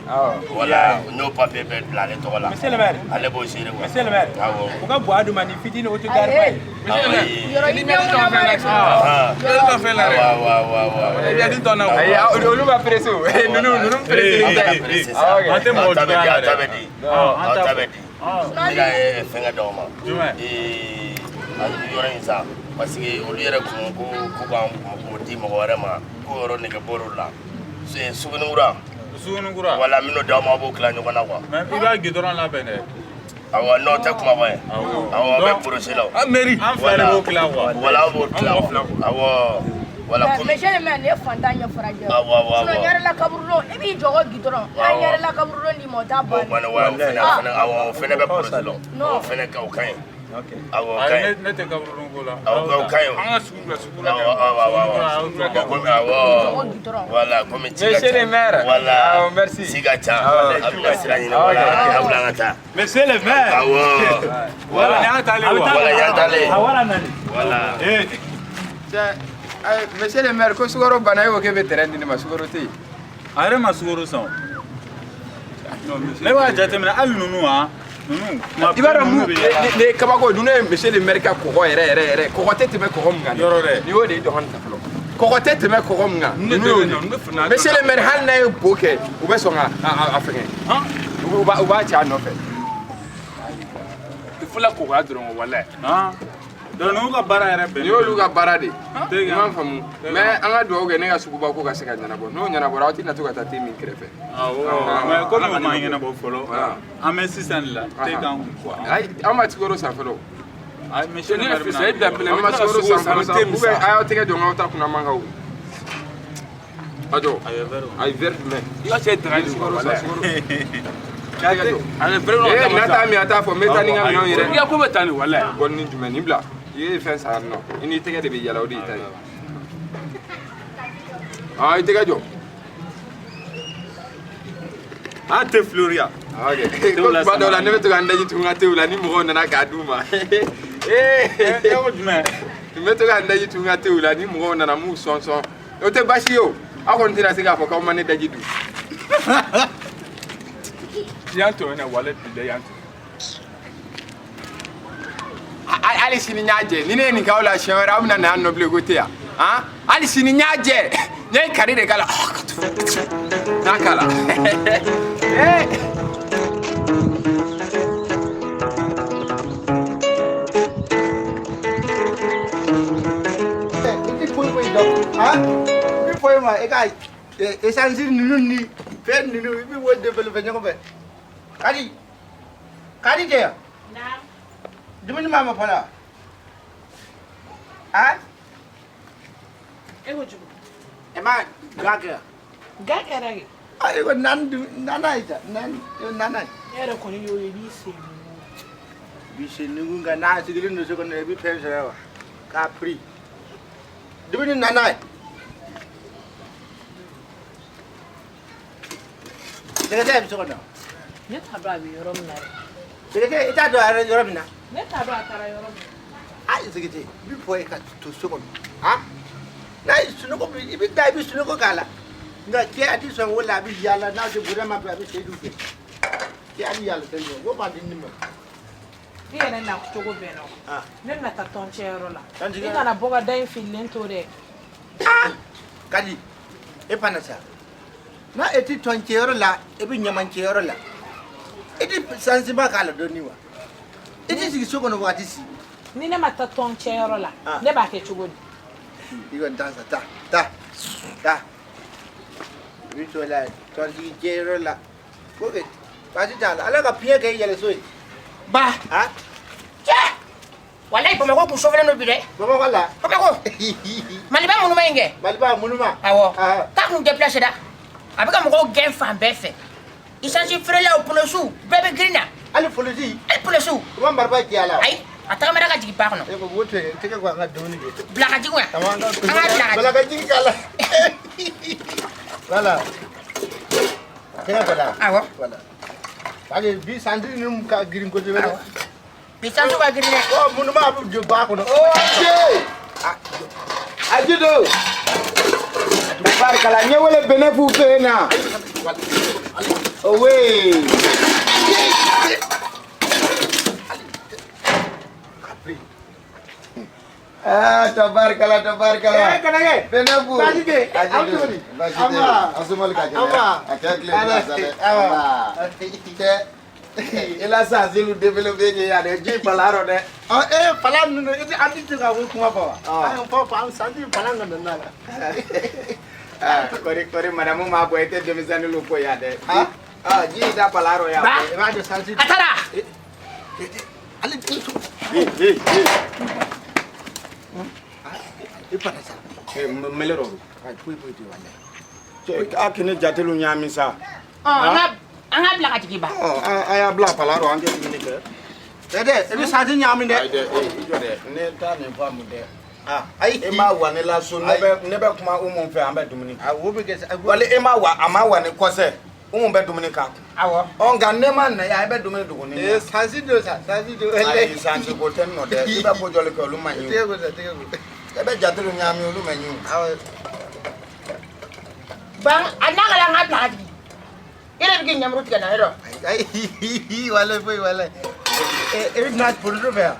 Voilà, n y'o papier bɛɛ bila ale tɔgɔ la. Monsieur le maire. Ale b'o gérer quoi. Monsieur le maire. Awɔ. U ka bɔ a d'u ma ni fitinin autogare ba ye. Monsieur le maire. Yɔrɔ i ɲɛkuna ma de. Awɔ, awɔ, awɔ, awɔ. Ayi, olu b'a pressé o. Ninnu pressé An tɛ. bɛ pressé sa. An tɛ mɔgɔ Aw ta bɛ juguya di, la aw ta dɛ. bɛ di. An Aw ta ta bɛ di. N bɛna fɛnkɛ d'aw ma. Jumɛn? A yɔrɔ in sa parce que olu yɛrɛ kun ko ko k'an k'o di mɔgɔ wɛrɛ ma k'o yɔrɔ nege bɔr'o la. Sugunikura. Sugunikura. Voilà, n bɛn'o d'aw ma aw b'o tila ɲɔgɔn na quoi. Mais i b'a goudron labɛn dɛ. Awɔ, n'o tɛ kumaba ye. Awɔ, a bɛ projet la o. Ah, mairie. An fila de b'o tila quoi. Voilà, aw b'o tila An mɔgɔ o. fila quoi. Awɔ. Voilà, komi Monsieur le maire, nin ye fantan ɲɛfɔra jɛ. Awɔ, awɔ, awɔ. Sinon ɲɛrɛla kaburudon e b'i jɔ ko goudron. N'a Awɔ. ɲɛrɛla kaburudon d'i ma o t'a o ban. kɔni wa o fɛnɛ o fɛnɛ awɔ o fɛnɛ bɛ projet la o. Non. O fɛnɛ ka o ka ɲi. Awɔ, o Ayi, ka ɲi. ne tɛ kaburudon ko la. Awɔ, o ka ɲi o. An ka sugu la, sugu la. Awɔ, awɔ, awɔ, awɔ. Bon, komi awɔ. Voilà, komi ci ka Monsieur ca. le maire. Voilà. Awɔ, merci. Ci ka ca. Awɔ. A bɛna sira ɲini. Awɔ, Voilà, ok. a bɛna an ka taa. Monsieur le maire. Awɔ. Voilà, nin y'an taalen wa? Voilà, y'an taalen. A wala nani. Voilà. Eh. Cɛ, ayi, monsieur le maire, ko sukaro banna e ko k'e bɛ terrain di ne ma, sukaro tɛ yen. A yɛrɛ ma sukaro san o. Ne b'a jateminɛ hali ninnu ah ninnu kuma I b'a dɔn ninnu mun bɛ yaala. ne ye kabako ye, ninnu ye monsieur le maire ka kɔgɔ yɛrɛ yɛrɛ yɛrɛ kɔgɔ tɛ tɛmɛ kɔgɔ mun kan dɛ. Yɔrɔ dɛ. N'i y'o de ye dɔgɔnin ta fɔlɔ. Kɔgɔ tɛ tɛmɛ kɔgɔ mun kan. Ne Ninnu y'o tɛ de na, ne fana- Monsieur le maire hali n'a ye bo kɛ u bɛ sɔn ka a fɛngɛ. U b'a ci a nɔfɛ. I fɔla kɔgɔya dɔrɔn walayi. Donc ninnu ka baara yɛrɛ bɛnnen Nin y'olu ka baara de ye. Tɛ I m'a faamu mais an ka dugawu kɛ ne ka suguba ko ka se ka ɲɛnabɔ n'o ɲɛnabɔra aw tɛna to ka taa te min kɛrɛfɛ. Awɔ, mais komi o ma ɲɛnabɔ fɔlɔ, an bɛ sisan de la, te k'an kun quoi. Ayi, an ma sukaro san fɔlɔ. Ayi, monsieur le Ne maire yɛrɛ bɛna fisa, e bila An ma sukaro san fɔlɔ sa te min ou bien san. a y'aw tɛgɛ jɔ n k'aw ta kunna man kan o. A jɔ. Ayi verre jumɛn? I ka cɛ daga Ni sukaro san sukaro. Tɛgɛ jɔ. A bɛ verre Ee na taa min a t'a fɔ n bɛ taa ni n ka minɛnw ye dɛ. I ka ko bɛ taa nin walayi. Bɔ ni jumɛn nin bila. I ye fɛn san yan nɔ i n'i tɛgɛ de bɛ yala o de y'i ta ye. Aa i tɛgɛ jɔ. An tɛ Floria. Ok. Ko tuma dɔw la ne bɛ to ka n daji tu n ka tew la ni mɔgɔw nana k'a d'u ma. Ee. E ko jumɛn? N bɛ to ka n daji tu n ka tew la ni mɔgɔw nana m'u sɔn sɔn. O tɛ baasi ye o. Aw kɔni tɛna se k'a fɔ k'aw ma ne daji dun. Yan tɔɲɔ na walayi bilayi yan tɔɲɔ. Hali sini n y'a jɛ ni ne ye nin k'aw la siɲɛ wɛrɛ aw bɛna na yan nɔ bilen ko te yan. Han hali sini n y'a jɛ n ye kari de k'a la. N y'a k'a la. Ee. I ti foyi foyi dɔn han n bɛ fɔ e ma e ka essence ninnu ni fɛn ninnu i bɛ wo développer ɲɔgɔn fɛ Kadi Kadi tɛ yan dumuni ma ma fɔlɔ han E ko cogo? E ma ga kɛ Ga kɛra kɛ. Ah, e ko naan nana ye sa naan nana ye. E yɛrɛ kɔni y'o ye i b'i sen nugu. I b'i sen nugu nka n'a sigilen don so kɔnɔ i bɛ fɛn sɔrɔ wa k'a piri dumuni nana ye. Sɛgɛsɛgɛ bɛ so kɔnɔ. Ne t'a dɔn a bɛ yɔrɔ min na dɛ. Sɛgɛsɛgɛ i t'a dɔn a yɛrɛ yɔrɔ min na. Ne t'a dɔn a taara yɔrɔ min na. Ayi Sɛgɛsɛgɛ n bɛ fɔ e ka to so kɔnɔ han n'a ye sunɔgɔ bi i bɛ taa i bɛ sunɔgɔ k'a la nka cɛ a ti sɔn o la a bɛ yaala n'a tɛ bonya ma fɛ a bɛ seyidu fɛ cɛ a bɛ yaala fɛn jumɛn o b'a di ne ma. I yɛrɛ na cogo bɛɛ na. Ah. Ne bɛna taa tɔncɛyɔrɔ la. Tɔncɛyɔrɔ. I kana bɔ ka da in fililen to dɛ. Kadi e fana sa n'a e ti tɔncɛyɔrɔ la e bɛ ɲamancɛyɔrɔ la e ti sansiba k'a la dɔɔni wa e ti sigi so kɔnɔ waati si. Ni ne ma taa tɔncɛyɔrɔ la Ah. ne b'a kɛ cogo di? I kɔni taa sa taa taa taa i bɛ t'o la tɔnsigi cɛyɔrɔ la ko kɛ baasi t'a la ala ka fiɲɛ kɛ i yɛlɛ so ye. Ba. Han. Cɛ. Walayi Bamakɔ kun sɔfɛlen don bi dɛ. Bamakɔ la. Bamakɔ. Maliba munuma in kɛ. Maliba munuma. Awɔ. K'a kun déplacé da. A bɛ ka mɔgɔw gɛn fan bɛɛ fɛ. Essence feerelaw polisiw bɛɛ bɛ girin na. Hali polisi. Hali polisiw. U ma marifa ci a la. Ayi. A tagamana ka jigin ba kɔnɔ. E ko wo to yen, tɛgɛ ko an ka dumuni kɛ. Bila ka jigin wa? An ka bila ka jigin. Bila ka jigin k'a la. Voilà. Tɛgɛ ko la. Awɔ. Voilà. Parce que bi santiri ninnu ka girin kosɛbɛ dɛ. Bi santiri ka girin dɛ. Ɔ minnu b'a jɔ ba kɔnɔ. Ok. Ajido. Barikala n ye wele Benefu fɛ yen na. Owe. Ah, tabarikala, tabarikala. Eh, Kanake. Benefu. Baasi tɛ yen. Aw cogo di? Baasi tɛ yen. An somɔgɔw ka kɛnɛ. Anba. A kɛ tile fila sa dɛ. Anba. Cɛ, i la sansilu développé kɛ yan dɛ, ji bala rɔ dɛ. Ɔ ee fala ninnu i tɛ an tɛ se ka o kuma fɔ wa? An fɔ fɔ an sanji fala ka na n'a la. Ah, kɔri kɔri madame m'a bɔ i tɛ denmisɛnninw ko yan dɛ. Ah, ji da bala rɔ yan. Ba. I b'a dɔn sanji. A taara. Ale den so. Ee ee. I fana sa. Mele rɔ. Ayi foyi foyi tɛ walayi. Cɛ, a k'i ne jateliw ɲaami sa. Ɔ an ka bila ka jigin ba. Ɔ an y'a bila pala rɔ an tɛ dumuni kɛ. Dɛ i bɛ sanji ɲaami dɛ. Ayi dɛ, i jɔ dɛ, ne t'a nin faamu dɛ. Ah, ayi. E ma wa ne la so, ne bɛ kuma Umu fɛ an bɛ dumuni kɛ. A wo bɛ kɛ sa. Wali e ma wa a ma wa ne kɔsɛ, Umu bɛ dumuni k'a kun. Awɔ. Ɔ nka ne ma na yan, e bɛ dumuni dogo ne ɲɛ. Ee sanji don sa, sanji don. Ayi sanji ko tɛ nɔ dɛ, i bɛ ko jɔli kɛ olu ma ɲi. Tɛgɛ ko sa, tɛgɛ ko. E bɛ jateliw ɲaami olu ma ɲi o. Awɔ. Ba a n'a ka la an ka bila ka jigin. E yɛrɛ bɛ k'i ɲɛmuru tigɛ na yɔrɔ. Ayi walayi foyi walayi. E bɛ na porondo fɛ yan.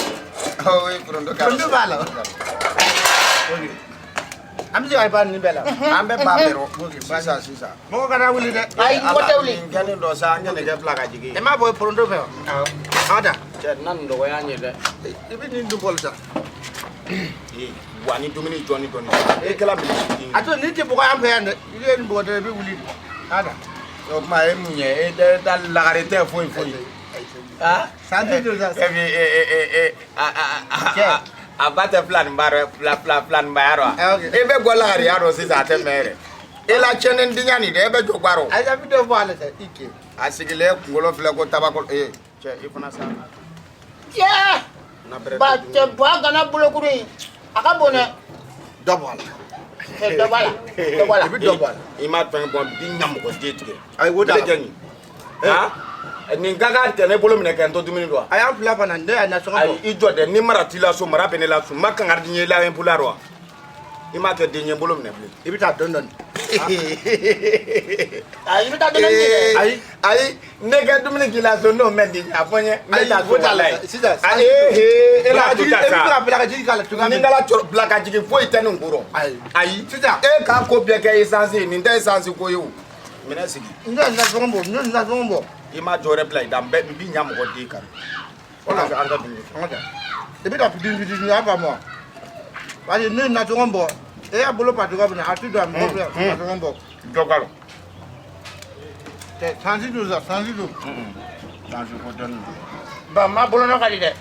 Awɔ porondo k'a la. Porondo b'a la. An bɛ se ka ba ninnu bɛɛ la. An bɛ ba bɛɛ rɔ. Sisan sisan. Mɔgɔ kana wuli dɛ. Ayi mɔgɔ tɛ wuli. Nin kɛlen dɔ sa an ka nɛgɛ bila ka jigin. E m'a bɔ porondo fɛ wa? Awɔ. An da. Cɛ na nin dɔgɔya n ye dɛ. I bɛ nin dun bɔli sa. Ee wa ni dumuni jɔni dɔɔni. E kɛla bilisi den. A to nin tɛ bɔgɔ an fɛ yan dɛ. I ye nin bɔgɔ dɔrɔn i bɛ wuli. An da. O tuma e mun ye e tɛ ta lagare tɛ foyi foyi. Ah sanji don sa. E bi e a ba tɛ filani ba rɔ filani ba ya rɔ. E bɛ bɔ lagariya rɔ sisan a tɛ mɛn yɛrɛ. E la tiɲɛni diɲɛ nin dɛ e bɛ jɔ gwa rɔ. Ayi a bɛ dɔ bɔ a la sa i ke. A sigilen kunkolo filɛ ko tabakɔ ee cɛ i fana sa. Cɛ. Ba cɛ ba kana bolokuru in a ka bon dɛ. Dɔ bɔ a la. Dɔ bɔ a la. Dɔ bɔ a la. I bɛ dɔ bɔ a la. I ma fɛn bɔ bi ɲa mɔgɔ den tigɛ. Ayi o da la. Nin. Han. Nin ka kan tɛ ne bolo minɛ kɛ n to dumuni don wa. A y'an fila fana ne y'a nasɔngɔ bɔ. Ayi i jɔ dɛ ni mara t'i la so mara bɛ ne la so n ma kangari di n ye la n bolo wa. I m'a kɛ den ye n bolo minɛ bilen. I bɛ taa dɔɔni dɔɔni. Ayi i bɛ taa dɔɔni dɔɔni dɛ. Ayi ayi ne ka dumuni k'i la so n'o mɛn di a fɔ n ye. N bɛ taa so walayi. Sisan. Ayi ee e la to ta sa. E bɛ ka bila ka jigin k'a la cogoya min. Ni n ka bila ka jigin foyi tɛ nin ko rɔ. Ayi. Ayi. Sisan. E k'a ko bɛɛ kɛ essence ye nin tɛ essence ko ye o. Minɛ sigi. N ye nasɔngɔ bɔ n ye nasɔngɔ bɔ. I ma jɔ wɛrɛ bila i da n bɛ n bi ɲa mɔgɔ den kan. Wala an ka dumuni kɛ. An ka taa. I bɛ taa fitini fitini a faamu wa. Parce que ne ye nasɔngɔ bɔ e y'a bolo pa cogoya min na a ti don a mɔgɔ filɛ nasɔngɔ bɔ. Dɔ ka lɔ. Cɛ sanji don sa sanji don. Sanji ko tɛ nin. Ba ma bolonɔ ka di dɛ.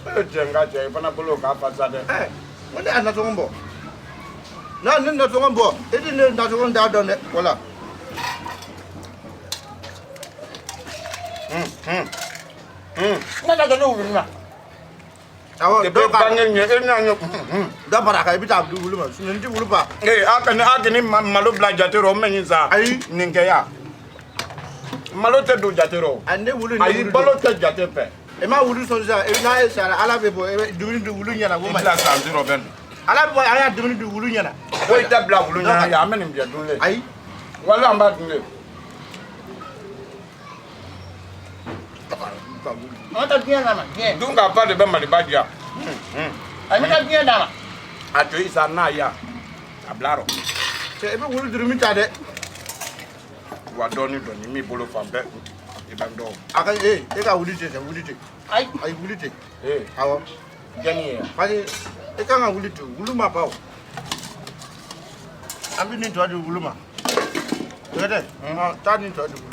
E cɛ n ka cɛ i fana bolo k'a fa sa dɛ. Ɛ ko ne y'a nasɔngɔ bɔ. N'a ne nasɔngɔ bɔ e ti ne nasɔngɔ t'a dɔn dɛ wala. Ne ka ne wulu ma. Awɔ dɔ bange ɲɛ e n'a ɲɛ. Dɔ fara a kan i bɛ taa di wulu ma sinon n ti wulu fa. Ee a kana malo bila jate rɔ o man ɲi sa. Ayi nin kɛ ya. Malo tɛ don jate rɔ. A ne wulu ne ayi balo tɛ jate fɛ. E ma wulu sɔn sisan e n'a ye sara ala bɛ bɔ e bɛ dumuni di wulu ɲɛna ko ma. I bila san duuru bɛ nin. Ala bɛ bɔ an y'a dumuni di wulu ɲɛna. Foyi tɛ bila wulu ɲɛna yan an bɛ nin bɛɛ dun le. Ayi. Wala an b'a dun le. An ka diɲɛ d'a ma diɲɛ. Dun ka fa de bɛ Maliba diya. A bɛ ka diɲɛ d'a ma. A to yen sa n'a ya a bila rɔ. Cɛ i bɛ wulu durumi ta dɛ. Wa dɔɔni dɔɔni min bolo fan bɛɛ i bɛ n dɔn. A ka ee e ka wuli ten sa wuli ten. Ayi. Ayi wuli ten. Ee. Awɔ. Jɛni ye. Parce que e kan ka wuli ten wulu ma ban o. An bɛ nin tɔ di wulu ma. Tɛ taa nin tɔ di wulu.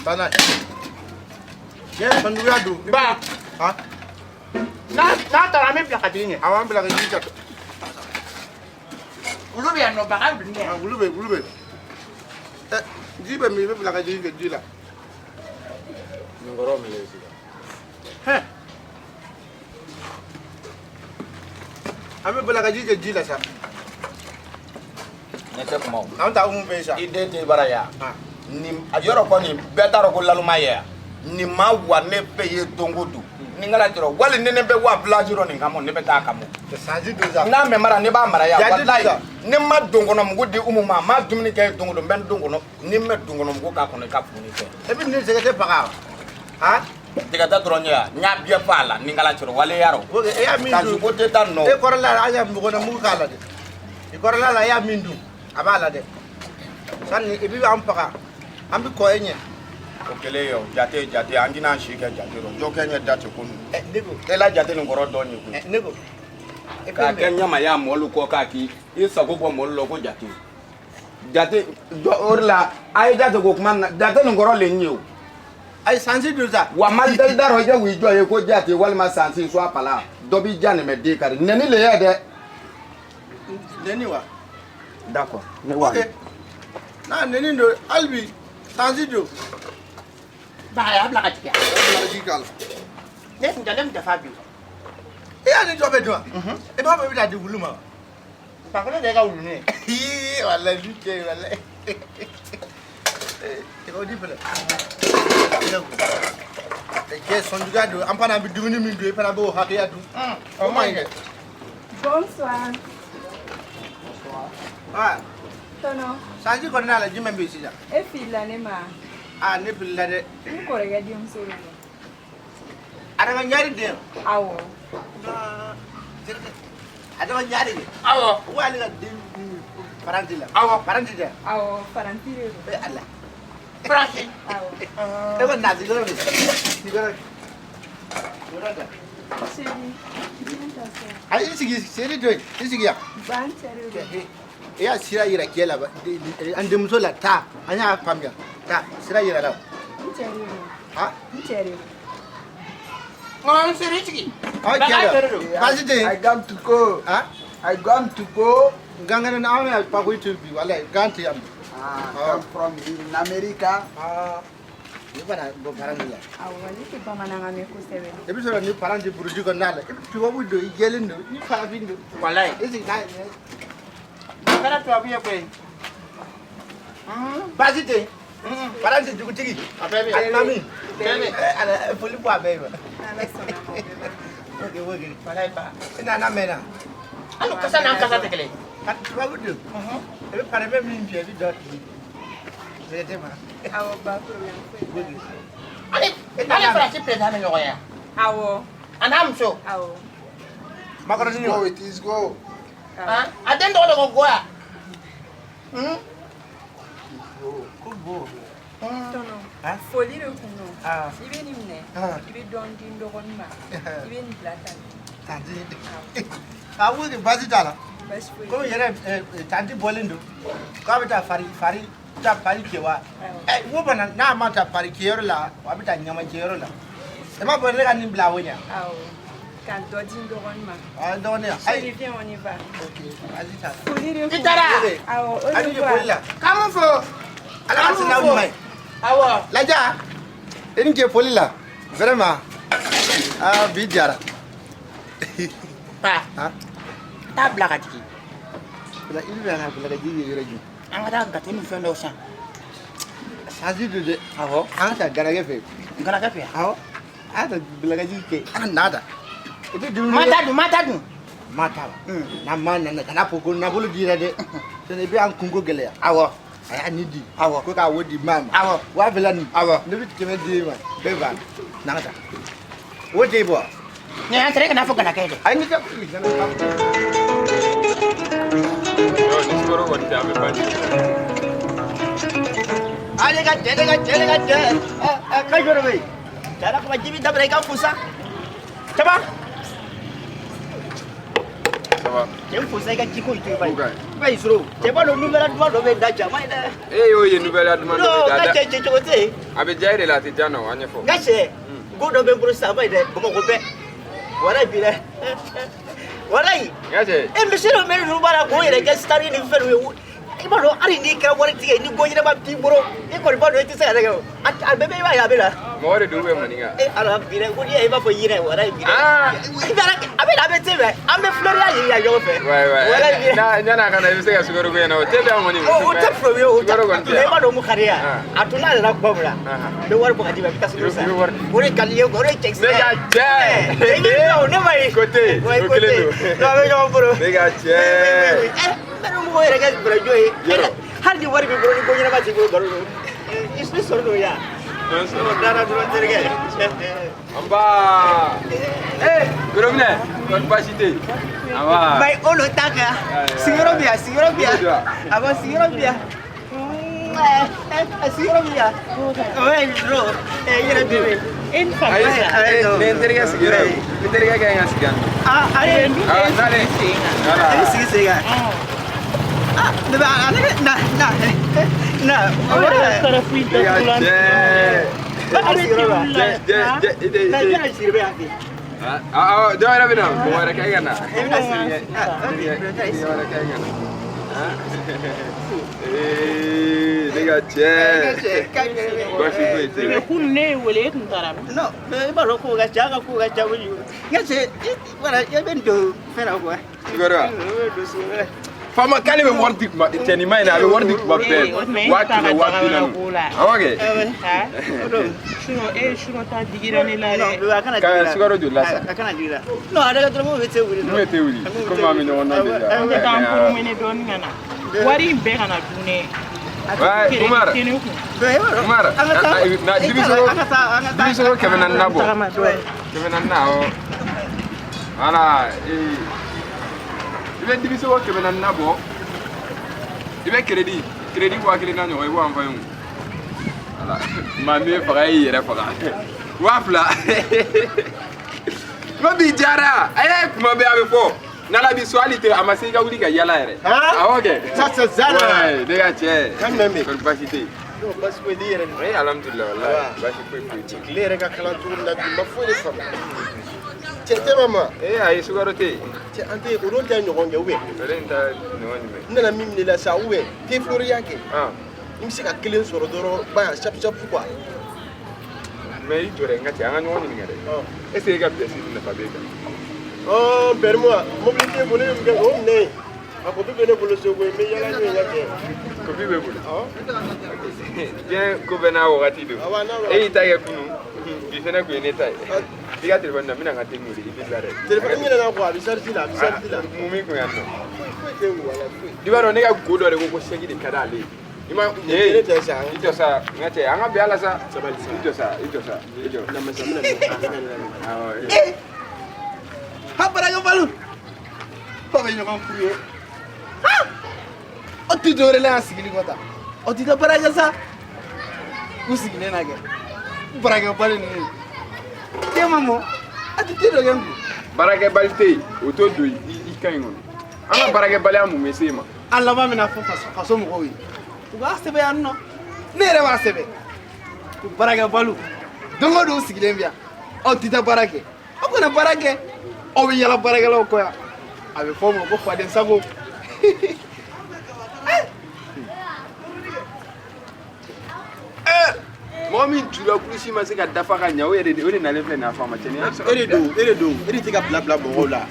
Taa n'a ye. Cɛ sanduguya don. Ba. Han. N'a taara an bɛ bila ka jigin ɲɛ. Awɔ an bila ka jigin ka. Wulu bɛ yan nɔ baga wulu bɛ yan. Wulu bɛ wulu bɛ. Ɛ ji bɛ min i bɛ bila ka jigin kɛ ji la. Nin kɔrɔ min ye sisan. Hɛn. An bɛ balakaji kɛ ji la sa. Ne tɛ kuma o. An ta kun bɛ sa. I den tɛ bara yan. Nin a yɔrɔ kɔni bɛɛ t'a dɔn ko laloma ye yan. Nin ma wa ne bɛ ye don o don. Ni n kɛra jɔrɔ wali ni ne bɛ wa village rɔ nin kama ne bɛ taa a kama. Sanji don sa. N'a mɛ mara ne b'a mara yan. Jati don Walayi sa. ne ma don kɔnɔ mugu di Umu ma a ma dumuni kɛ don o don n bɛ n don kɔnɔ ni n bɛ don kɔnɔ mugu k'a kɔnɔ i ka foni kɛ. E bɛ nin sɛgɛ tɛ faga wa? Han? Tigɛta dɔrɔn ye yan n y'a bɛɛ fa a la ni n kɛra cɛrɔ wale yarɔ. Ok, e y'a min dun. Kasi ko tɛ taa nɔ. E kɔrɔla la an y'a mɔgɔ na mugu k'a la dɛ. I kɔrɔla la i y'a min dun a b'a la dɛ. Sani i bɛ an faga an bɛ kɔ e ɲɛ. O kɛlen ye o jate jate an tɛna an si kɛ jate rɔ jɔ kɛ ɲɛ da cɛ ko ninnu. Ɛ ne ko. E la jate nin kɔrɔ dɔn ye koyi. Ɛ ne ko. E K'a kɛ ɲamaya mɔlu kɔ k'a k'i i sago bɔ mɔlu la ko jate. Jate jɔ o de la a ye jate ko kuma na jate nin kɔrɔ le n ye o. Ayi sansi don sa. Wa mali da rɔ i kɛ w'i jɔ ye ko jate walima sansi soit pala dɔ b'i ja nin bɛ den kari nɛni le yɛ dɛ. Nɛni wa? D'accord ne wa. Ok. N'a nɛni don hali bi sansi don. Ba a y'a bila ka jigin. A bila ka ji k'a la. Ne tun tɛ ne tun tɛ fa bi. E y'a ni jɔ bɛ dun wa? E b'a fɔ i bɛ taa di wulu ma wa? Fakolo de ye ka wulu ye. Ii walayi ni cɛ ye walayi. Ee o di fɛlɛ. Cɛ sɔnjuguya don an fana bɛ dumuni min dun e fana b'o hakɛya dun. O man ɲi dɛ. Bonsoir. Ah, Tɔnɔ, sanji kɔni n'a la jumɛn bɛ yen sisan? e filila ne ma. Ah ne filila dɛ. N kɔrɔkɛ denmuso de don. Adama ɲari den. Awɔ. Adama ɲari de. Awɔ. O ale ka den paranti la. Awɔ. Paranti tɛ. Awɔ, faranti de don. Eh Ala. Faransi. Awɔ. E ko na sigiyɔrɔ bɛ. Sigiyɔrɔ. Yɔrɔ ta. Chérie, viens t'asseoir. Ayi i sigi seri to yen i sigi yan. Ba n cɛ de don. E y'a sira yira cɛ la an denmuso la taa an y'a faamuya taa sira yira la. N cɛ de don. Ha? N cɛ de don. N seri sigi. Aw cɛ de don. Baasi tɛ yen. I got to go. Ha? I got to go. Gangana na an y'a pako itu bi walayi gan tɛ yan bi. Ah, come from in America. Ah. Ne fana bɔ paranti la. Awɔ, ne tɛ bamanankan mɛn kosɛbɛ. I bɛ sɔrɔ ni paranti burusi kɔnɔna la i bɛ tubabu don i jɛlen don ni farafin don. Walayi. I sigi n'a ye. A kɛra tubabu ye koyi. Baasi tɛ yen. Paranti dugutigi. A bɛɛ bɛ yen. Alimami. Bɛɛ bɛ yen. Ala foli bɔ a bɛɛ ye wa. N'Ala sɔnna ma, o bɛɛ b'a. Ok ok. Walayi ba. I nana mɛn na. Hali kasa n'an kasa tɛ kelen ye. Ka tubabu don. I bɛ parfum min fiyɛ i bɛ dɔ tigi. Sɛgɛ tɛ ma. Awɔ, ba problème foyi t'a la. Hali hali Faransi président bɛ ɲɔgɔn ye. Awɔ. A n'a muso. Awɔ. Makɔrɔni wa? Go, it is go. Han? A den tɔgɔ de ko Goya. Ko bo. Tɔnɔ, foli de kun don. Ah. I bɛ nin minɛ, Ah. i bɛ dɔɔnin di n dɔgɔnin ma, i bɛ nin bila tan. Tanti. A wo baasi t'a la. Baasi foyi Komi yɛrɛ tanti bɔlen don k'a bɛ taa fari fari taa fari kɛ wa? Ɛ wo bana n'a ma taa fari kɛyɔrɔ la a bɛ taa ɲamacɛyɔrɔ la. I m'a fɔ ne ka nin bila o ɲɛ. Awɔ. Ka dɔ di n dɔgɔnin ma. Ah n dɔgɔnin yan. Chérie, viens, on y va. Ok baasi t'a la. Foli de kun I taara? Awɔ, au A ni ce foli la. revoir. K'an mun fo. Ala ka sini aw ɲuman ye. Awɔ. Laja i ni ce foli la vraiment aa bi diyara. Ba. Han? Taa bila ka jigin. Bila i bɛ ka bila ka ji ye yɔrɔ jumɛn? An ka taa gâteau ni fɛn dɔw san. Sansi don dɛ. Awɔ. An ka taa garakɛ fɛ. Garakɛ fɛ yan. Awɔ. An ka taa bilakaji kɛ an ka na ta. I tɛ dumuni Ma ta dun ma ta dun. Ma ta la. N'a ma nana kana fɔ ko nafolo dira dɛ. Sinon i bɛ an kunko gɛlɛya. Awɔ. A y'a nin di. Awɔ. Ko k'a wo di maa ma. Awɔ. 2000 nin. Awɔ. Ne bɛ 100 di e ma. Bɛɛ b'a la. N'an ka taa. O t'e bɔ. Ni an taara i kana fɔ garakɛ ye dɛ. Ayi ne tɛ. Ni sukaro kɔni tɛ an bɛ ban. Ale ka cɛ ne ka cɛ ne ka cɛ. Ɛ ɛ ka jɔ de bɛ yen. Cɛ kuma ji bi dabila i ka fusa. Cɛba. Ça va. Cɛ n fusa i ka jiko in to yen ba ye. I b'a ye sɔrɔ cɛ b'a dɔn nouvelle duman dɔ bɛ da cɛ a ma ɲi dɛ. E y'o ye nouvelle duman dɔ bɛ Non da. n ka cɛ cɛ cogo tɛ yen. A bɛ diya e de la a tɛ diya n na o, an ɲɛfɔ. N ka cɛ ko dɔ bɛ n bolo sisan a ma ɲi dɛ Bamakɔ bɛɛ. Walayi bi dɛ. Walayi. N ka cɛ. E misi dɔ bɛ ninnu b'a la k'o yɛrɛ kɛ star ni fɛn ninnu ye. I b'a dɔn hali n'i kɛra waritigi ye ni go ɲɛnama t'i bolo i kɔni b'a dɔn i tɛ se ka ne kɛ o. A bɛɛ bɛ i b'a ye a bɛ na. Mɔgɔ de don bɛ maninka. E ala bi dɛ ko n'i y'a ye i b'a fɔ yɛrɛ wala bi dɛ. I b'a a bɛ na a bɛ te mɛ an bɛ filɛriya ɲini yan ɲɔgɔn fɛ. Ouais ouais. Wala bi dɛ. Na ɲan'a ka na i bɛ se ka sukaro ko ɲɛnabɔ. Te bɛ yan kɔni. O tɛ problème ye o tɛ. Sukaro kɔni tɛ Mais i yan. b'a dɔn mun ka di ye a to n'a nana kuma min na n bɛ wari bɔ ka d'i ma i bɛ taa sukaro san. I bɛ wari di. O de ka di n ye o de ye cɛkisɛ. Ne ka cɛ. I bɛ o ne ma ye. Ko te yen, Ouais, o ko kelen te yen. don. Non, an bɛ ɲɔgɔn bolo. Ne ka cɛ. Ɛ n bɛ mɔgɔw yɛrɛ kɛ bɛrɛjɔ ye. Hali ni wari b'i bolo ni ko ɲɛnama t'i bolo nkalon don. I sɔrɔ don ya. O dara dɔrɔn terikɛ. Nba. Eh, Gorominɛ, kɔni baasi tɛ yen. Nba. Bayi olu ta kan. Sigiyɔrɔ bɛ yan, sigiyɔrɔ bɛ yan. Awɔ, sigiyɔrɔ bɛ yan. Sigiyɔrɔ bɛ yan. Ouais, dɔrɔn. I yɛrɛ bɛ yen. Ayi, nin ye n terikɛ sigiyɔrɔ ye. N terikɛ ka ɲi ka sigi yan nɔ. Ah, ayi. Awɔ, n'ale. Voilà. A bɛ sigi sen kan. Ah, ne bɛ ale na na na. O yɛrɛ sɔrɔ f'i Ne ka datugulan. cɛ. Ale sigiyɔrɔ la. Jɛ jɛ jɛ i tɛ i Na tɛ. jɛn sigi bɛ yan fɛ. Ah, ah, dɔ wɛrɛ bɛ na, mɔgɔ wɛrɛ ka ɲi ka na. E bɛna sigi. Ah, ok. Mɔgɔ wɛrɛ ka ɲi ka na. Ah. Ee, ne ka cɛ. Baasi foyi tɛ yen. Mais kunun ne ye wele e kun taara min? Non, mais i b'a dɔn kow ka ca, an ka kow ka ca kojugu. N ka cɛ, voilà, i bɛ nin don fɛn na quoi. Sukaro wa? I bɛ don sukaro la. Faama k'ale bɛ wari di kuma cɛnin ma in na a bɛ wari di kuma bɛɛ 100,000 20,000 awɔ kɛ. Sinon e sinon ta digira ne la dɛ. Non, a kana digi la. Ka sukaro joli la sa? A kana digi la. Non, ale ka dɔrɔmɛw bɛ te wuli. Mun bɛ te wuli? Komi an bɛ ɲɔgɔn dɔn déjà. An bɛ taa an promener dɔɔni ka na. Wari in bɛɛ kana dun dɛ. Ouais, Umar. Tɛ ne kun. Umar, na dibisogo dibisogo 400 na bɔ. 400 na awɔ. Voilà, ee. I bɛ dibisogo 400 na bɔ. I bɛ crédit 1000 na ɲɔgɔn i b'o envoyé n kun. Voilà, maa min ye faga e y'i yɛrɛ faga. 2000. Kuma b'i diyara. A ye kuma bɛɛ a bɛ fɔ. N'Ala b'i sɔn hali tɛ a ma se i ka wuli ka yala yɛrɛ. Awɔ kɛ. Ça c'est Zana. Ouais, ne ka cɛ. Kan jumɛn bɛ yen? Kɔni baasi tɛ yen. Non, baasi foyi t'i yɛrɛ de. Oui, alhamdulilayi walayi. Baasi foyi foyi tɛ yen. Tile yɛrɛ ka kalan cogo min na bi n ma foyi de faamu. Cɛ tɛ ma ma. Ee ayi sukaro tɛ yen. Cɛ an tɛ o don tɛ ɲɔgɔn kɛ ou bien? O de ta ɲɔgɔn jumɛn? N nana min minɛ i la sa ou bien te floriya kɛ. Ah. I bɛ se ka kelen sɔrɔ dɔrɔn ba yan sap sap quoi. Mais i jɔ dɛ n ka cɛ an ka ɲɔgɔn ɲininka dɛ. Est ce que e ka pièce nafa b'e kan? Ɔn permis mobili t'e bolo e bɛ mun kɛ o minɛ yen. A kopi bɛ ne bolo so koyi n bɛ yaala n'o ye n ka cɛ. Kopi b'e bolo. Diɲɛ ko bɛɛ n'a wagati don. Awɔ, n'a wagati. E y'i ta kɛ kunun bi fɛnɛ kun ye ne ta ye. I ka téléphone na n bɛna n ka te wele i bɛ bila dɛ. Téléphone n ɲinɛna kɔ a bɛ charge la a bɛ charge la. Mun b'i kun yan nɔ? Foyi foyi tɛ n kun wala foyi. I b'a dɔn ne ka go dɔ de ko ko sɛki de ka d'ale ye. I ma Ne tɛ sa. I jɔ sa n ka cɛ an ka bɛn a la sa. Sabali sa. I jɔ sa i jɔ sa i jɔ. Namasa n bɛna nin. Awɔ. Eh! Ha baarakɛbaliw! Aw bɛ ɲɔgɔn furu ye. Ha! Aw tɛ dɔwɛrɛ la yan sigili kɔ tan. Aw tɛ taa baara kɛ sa. U sigilen na kɛ. Baarakɛbali ninnu. Te ma mɔ. A tɛ te dɔ kɛ n kun. Baarakɛbali tɛ yen o t'o don i kan in kɔnɔ. An ka baarakɛbaliya mun bɛ se e ma? An laban bɛna fɔ faso mɔgɔw ye. U b'a sɛbɛn yan nɔ. Ne yɛrɛ b'a sɛbɛn. Baarakɛbaliw. Don o don u sigilen bɛ yan. Aw tɛ taa baara kɛ. Aw kana baara kɛ. Aw bɛ yala baarakɛlaw kɔ yan. A bɛ fɔ o ma ko faden sago. Mɔgɔ min jula kulusi ma se ka dafa ka ɲɛ o yɛrɛ de o de nalen filɛ nin ye a fɔ a ma cɛnin E de don e de don e de tɛ ka bila bila mɔgɔw la.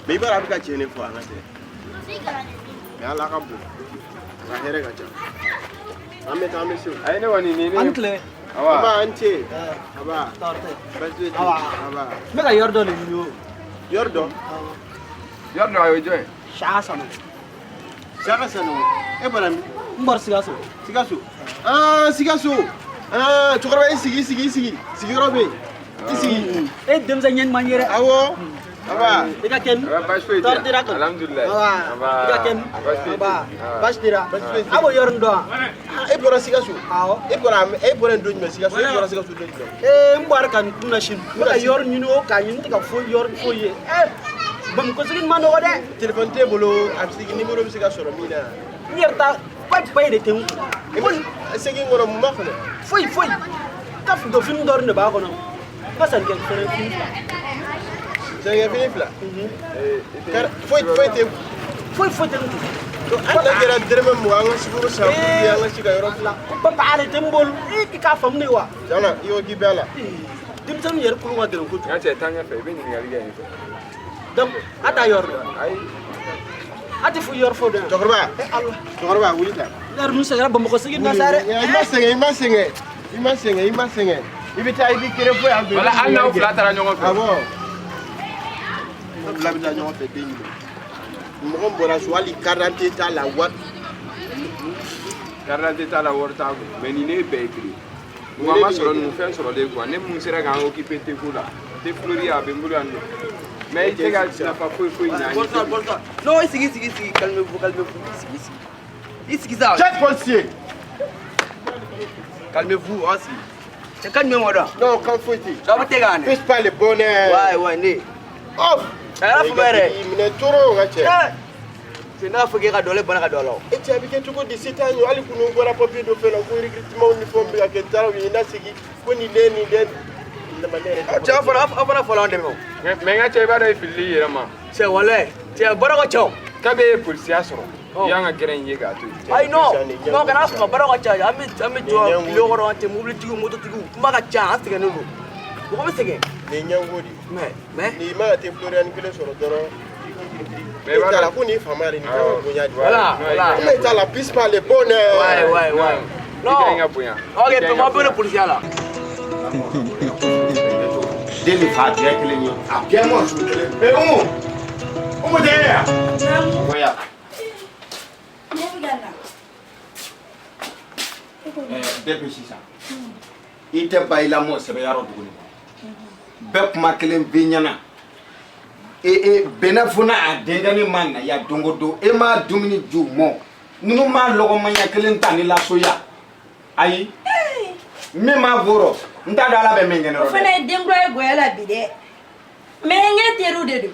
Mais i b'a dɔn a bɛ ka tiɲɛ de fɔ an ka cɛ. Mais Ala ka bon. A ka hɛrɛ ka ca. An bɛ taa an bɛ se o. Ayi ne kɔni nin ne. An tile. Awa. Aba an ce. Aba. Tɔɔrɔ tɛ. Baasi foyi tɛ. Awa. Aba. N bɛ ka yɔrɔ dɔ de ɲini o. Yɔrɔ dɔ. Yɔrɔ dɔ a ye jɔn ye? Saka Sanu. Saka Sanu. E bɔra min? N bɔra Sikaso. Sikaso. Aa Sikaso. Aa cɛkɔrɔba i sigi i sigi i sigi. Sigiyɔrɔ bɛ yen. I sigi. E denmisɛn ɲɛ ɲuman ye dɛ. Awɔ. Aba. I ka kɛ Baasi foyi tɛ. Tɔɔrɔ t'i la kɔni. Alhamdulilayi. Awa. Aba. I ka kɛ Baasi foyi tɛ. Aba. Baasi t'i la. Baasi foyi tɛ. A b'o yɔrɔnin dɔn wa? E bɔra Sikaso. Awɔ. E bɔra yen don jumɛn Sikaso? E bɔra Sikaso don jumɛn? Ee n bɔra ka n kun na sini. N bɛ ka yɔrɔ ɲini o k'a ɲini n tɛ ka foyi yɔrɔ foyi ye. Ee Bamakɔ sigi ma nɔgɔ dɛ. Téléphone t'e bolo a bɛ se numéro bɛ se ka sɔrɔ min na. N yɛrɛ ta payi payi de tɛ n kun. Segin kɔnɔ mun b'a kɔnɔ? Foyi foyi. Ka dɔfini dɔrɔn de b'a kɔnɔ. N ka sannikɛ fɛnɛ fini fila. Sannikɛ fini fila? Foyi foyi tɛ. Foyi foyi tɛ n kun. Hali n'a kɛra dɛrɛmɛ 20 an ka sukaro san pour que an ka se ka yɔrɔ fila. Papa ale tɛ n bolo i k'a faamu ne wa. Tiɲɛ i ko k'i bɛ a la. Denmisɛnninw yɛrɛ kolo ka gɛlɛn kojugu. N ka cɛ taa ɲɛfɛ i bɛ ɲininkali kɛ yen fɛ. Donc a t'a yɔrɔ dɔn. Ayi. A tɛ foyi yɔrɔ fɔ dɔn. Cɛkɔrɔba. Cɛkɔrɔba wuli tan. Ne yɛrɛ dun sɛgɛnna Bamakɔ sigi na sa dɛ. I ma sɛgɛn i ma sɛgɛn i ma sɛgɛn i ma sɛgɛn i bɛ taa i b'i kere fo yan fɛ. Wala hali n'aw fila taara ɲɔgɔn fɛ. Awɔ. Aw fila bɛ taa ɲɔgɔn fɛ den ɲini. Mɔgɔ min bɔra so hali carte d'identité t'a la wari. Carte d'identité t'a la wari t'a kun mais nin ne bɛɛ ye kelen. Mɔgɔ ma sɔrɔ ninnu fɛn sɔrɔlen quoi ne mun sera k'an occuper te ko la te flori a bɛ n bolo yan nɔ mais i tɛ ka nafa foyi foyi ɲa an ye. Bonsoir, bonsoir. Non, i sigi, sigi, sigi. Calmez-vous, calmez-vous. Sigi, sigi. I sigi sa. Chef policier. Calmez-vous, on sigi. Cɛ kan jumɛn b'o dɔn? Non, kan foyi tɛ. Dɔ bɛ te k'a Fais pas le bonheur. Ouais, ouais, ne. Off. A kana fɔ yɛrɛ. Minɛ toro n ka cɛ. Cɛ n'a fɔ k'e ka dɔlen bana ka don a la o. E cɛ a bɛ kɛ cogo di se t'an ye hali kunun bɔra papier dɔ fɛ la ko recrutement ni fɛnw bɛ ka kɛ n taara u ye n lasegin ko nin den nin den. Cɛ aw fana aw fana fɔla an dɛmɛ o. Mais n ka cɛ i b'a dɔn i filili i yɛrɛ ma. Cɛ walayi cɛ baara ka ca o. Kabi e ye polisiya sɔrɔ i y'an ka gɛrɛn in ye k'a to yen. Ayi non non kana sɔn baara ka ca an bɛ jɔ tile kɔrɔ an tɛ mobilitigiw mototigiw kuma ka ca an sɛgɛnnen don mɔgɔ bɛ sɛgɛn. Nin ye ɲɛngo de ye. Mais n'i ma ka te Florian kelen sɔrɔ dɔrɔn. Mais i t'a la ko nin faama de nin kan ka bonya de. Voilà voilà. Kuma i t'a la plus par le bonheur. Ouais ouais ouais. Non. I ka ɲi ka bonya. Ok papa bɛ polisiya la. Den ni fa bɛɛ kelen ye a bɛɛ mɔ su kelen ee Umu Umu tɛ e yan. Bɔ yan. Ne bɛ ka na. Depuis sisan i tɛ ba i lamɔ sɛbɛya rɔ tuguni bɛɛ kuma kelen b'i ɲɛna e bɛnɛ fo n'a a denkɛnin ma na yan don o don e m'a dumuni ju mɔ ninnu m'a lɔgɔmanya kelen ta ni lasoya ayi min m'a bɔrɔ n t'a dɔn ala bɛ min kɛ ne rɔ O fana ye den kura ye goya la bi dɛ. Mais n ye teriw de don.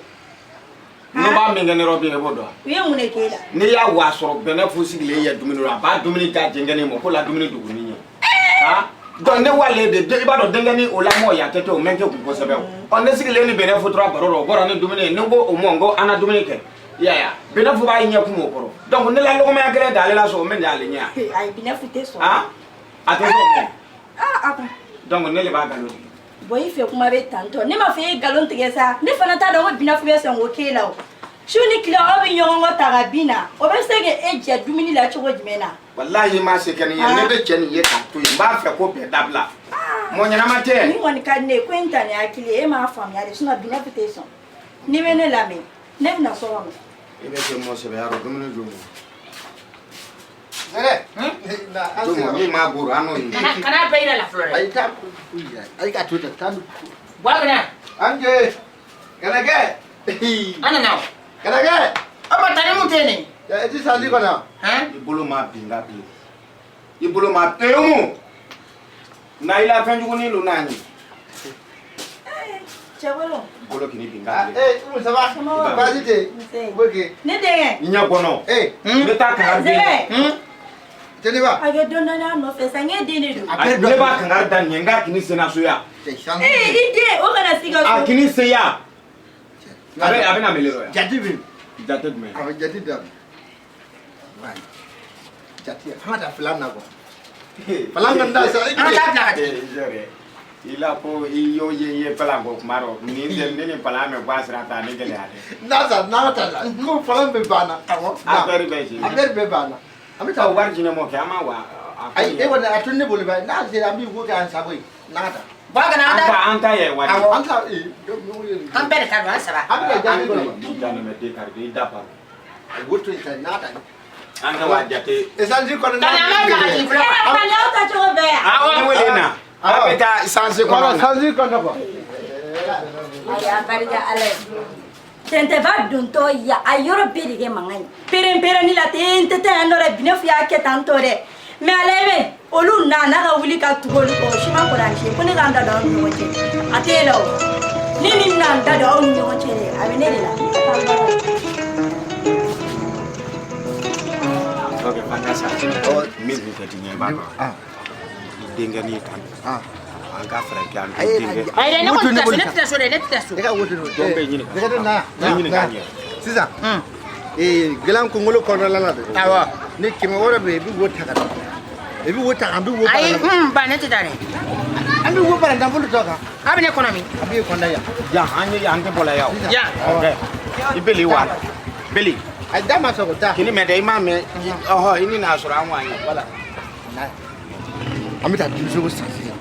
N'o b'a min kɛ ne rɔ bi e b'o dɔn. U ye mun de k'e la? N'i y'a wa sɔrɔ bɛnɛ fu sigilen ye dumuni rɔ a b'a dumuni di denkɛnin ma ko la dumuni duguni ye. Han donc ne wale de i b'a dɔn denkɛnin o lamɔ yan tɛ o mɛn tɛ kun kosɛbɛ o. Ɔ ne sigilen ni bɛnɛ fu tora baro rɔ o bɔra ni dumuni ye ne ko o mɔ n ko an na dumuni kɛ. I y'a ye wa bɛnɛ fu b'a ɲɛ kun o kɔrɔ donc ne la lɔgɔmaya kelen t'ale la sɔn o min y'ale ɲɛ yan. Ayi bɛnɛ fu tɛ sɔn. Han a tɛ sɔn o ma. Ah a kun. Donc ne de b'a nkalon tigɛ. Bon i fɛ kuma bɛ tantɔ ne m'a fɔ e ye nkalon tigɛ sa ne fana t'a dɔn ko binafu bɛ sɔn k'o k'e la o su ni tile aw bɛ ɲɔgɔn kɔ ta ka bin na o bɛ se k'e jɛ dumuni la cogo jumɛn na. Walahi i ma se kɛ nin ye ne bɛ cɛ nin ye k'a to yen n b'a fɛ ko bɛɛ dabila mɔgɔ ɲɛnama tɛ. Nin kɔni ka di ne ye ko in ta ni hakili ye e m'a faamuya de sinon binafu tɛ sɔn n'i bɛ ne lamɛn ne bɛna so kɔnɔ. I bɛ se mɔ sɛbɛya rɔ dumuni jɔ. Nɛnɛ. Min m'a bolo an n'o ye. Kana bɛɛ yira la fɔlɔ dɛ. Ayi taa ayi ka to ten taa. Bɔ An jɛ. Kɛnɛkɛ. An nana o. Kɛnɛkɛ. O ma taa ni mun tɛ nin. I ti sanji kɔnɔ. I bolo ma bin ka bilen. I bolo ma ee mun. Na i la fɛn jugunin don n'a ye. Cɛkɔrɔ. Bolo k'i bin ka bilen. Ee Umu ça va. Baasi tɛ yen. Ok. Ne denkɛ. I ɲɛ kɔnɔ. Ee. Ne t'a kangari den. Jeliba. A kɛ don dɔ la nɔfɛ sa n k'e den de don. Ne b'a kangari da nin ye n k'a kini senna so yan. Ee i den o kana s'i ka so. A kini se yan. A bɛ na mele rɔ yan. Jate bɛ. Jate jumɛn? Awɔ jate da. Jate an ka taa filan na kɔ. Filan ka da sa. An ka taa bila ka jigin. I la ko i y'o ye i ye palan ko kuma rɔ nin tɛ ne ni palan bɛ bɔ a sira fɛ a ni gɛlɛya dɛ. N'a sa n'a ta la ko filan bɛɛ banna. Awɔ. Affaire bɛɛ si. Affaire bɛɛ banna. An bɛ taa wari di ne ma kɛ an ma wa. Ayi e kɔni a to ne bolo ba n'a sera an b'i ko kɛ an sago ye n'a ta. Bɔ kana an ta. An ta ye wari. Awɔ an ta ee. An bɛɛ de ta don an saba. An bɛ ka jaabi kɔnɔ. I da nin bɛ den kari i da baro. O to yen sa n'a ta. An ka wa jate. Esansi kɔnɔ n'a. Kana an b'a bila ka jigin fɔlɔ. Tani aw ta cogo bɛɛ yan. Awɔ ne wele na. An bɛ taa sansi kɔnɔ. Sansi kɔnɔ kɔ. Ayi a barika Ala ye. Tɛntɛba dontɔ ya a yɔrɔ bɛɛ de kɛ mankan ye pɛrɛn-pɛrɛnni la ten tɛ tɛ yan nɔ dɛ Binɛfu y'a kɛ tan tɔ dɛ mais ale bɛ olu nana ka wuli ka tugu olu kɔ o si ma kɔrɔ an si ye ko ne k'an da don aw ni ɲɔgɔn cɛ a t'e la o ni min bɛna n da don aw ni ɲɔgɔn cɛ dɛ a bɛ ne de la. Ok, Fanta sa. Min kun ka di n ye i b'a dɔn. I denkɛ n'i kan. An ka fɛɛrɛ kɛ an k'i denkɛ. Ayi dɛ ne kɔni tɛ taa so ne tɛ taa so dɛ ne tɛ taa so. E ka woto Dɔn bɛ ɲininka. Ne ka na N ɲininka ɲɛ. Sisan. Ee gilan kunkolo kɔnɔna la dɛ. Awɔ. Ni 600 bɛ yen, i bɛ wo ta ka na. I bɛ wo ta an bɛ wo. Ayi, ba ne tɛ taa dɛ. An bɛ wo bara nafolo tɔ kan. A bɛ ne kɔnɔ min? A b'i kɔnɔ yan. Yan an ye yan tɛ bɔla yan o. Yan. I beli wa beli. A da ma sɔgɔ taa. Kini mɛ dɛ i m'a mɛn ɔhɔ i ni n'a sɔrɔ an ko an ye. Wala. An bɛ taa denmisɛnw san sisan.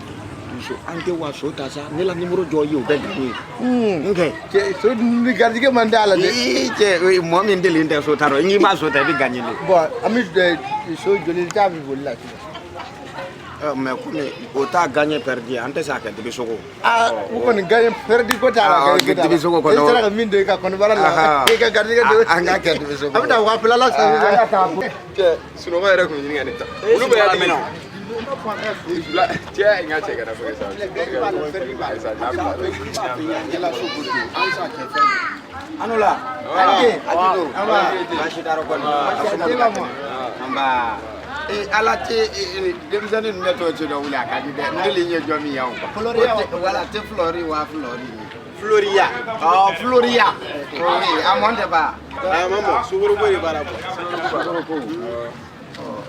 An tɛ wa so ta sa ne la nimoro jɔ ye o bɛ gagné. N kɛ. Cɛ so ni garijɛgɛ man d'a la dɛ. Ii cɛ mɔgɔ min deli tɛ so ta rɔ n'i b'a so ta i bɛ gagné de. Bon an bɛ so joli t'a bɛ boli la sisan. Mais komi o t'a gagné perdu an tɛ se a kɛ dibisogo. Aa o kɔni gagné perdu ko t'a la. Aa dibisogo kɔni. E sera ka min don i ka kɔnɔbara la i ka garijɛgɛ don. An k'a kɛ dibisogo. An bɛ taa 2000 la san sisan. An ka taa. Cɛ sunɔgɔ yɛrɛ tun bɛ ɲini ka ne ta. Olu bɛ y'a minɛ. Cɛ n ka cɛ kana fɔ sa. Anola. Baasi t'a rɔ kɔni. Nba. Ala tɛ denmisɛnnin ninnu bɛ tɔ ci dɔ wuli a ka di dɛ. N deli ɲɛ jɔ min yan o. Floriya wala tɛ Flori wa Flori. Floriya. Ɔ Floriya. A mɔn tɛ ba. A ma mɔ sukoroko de b'a la bɔ. Sukoroko.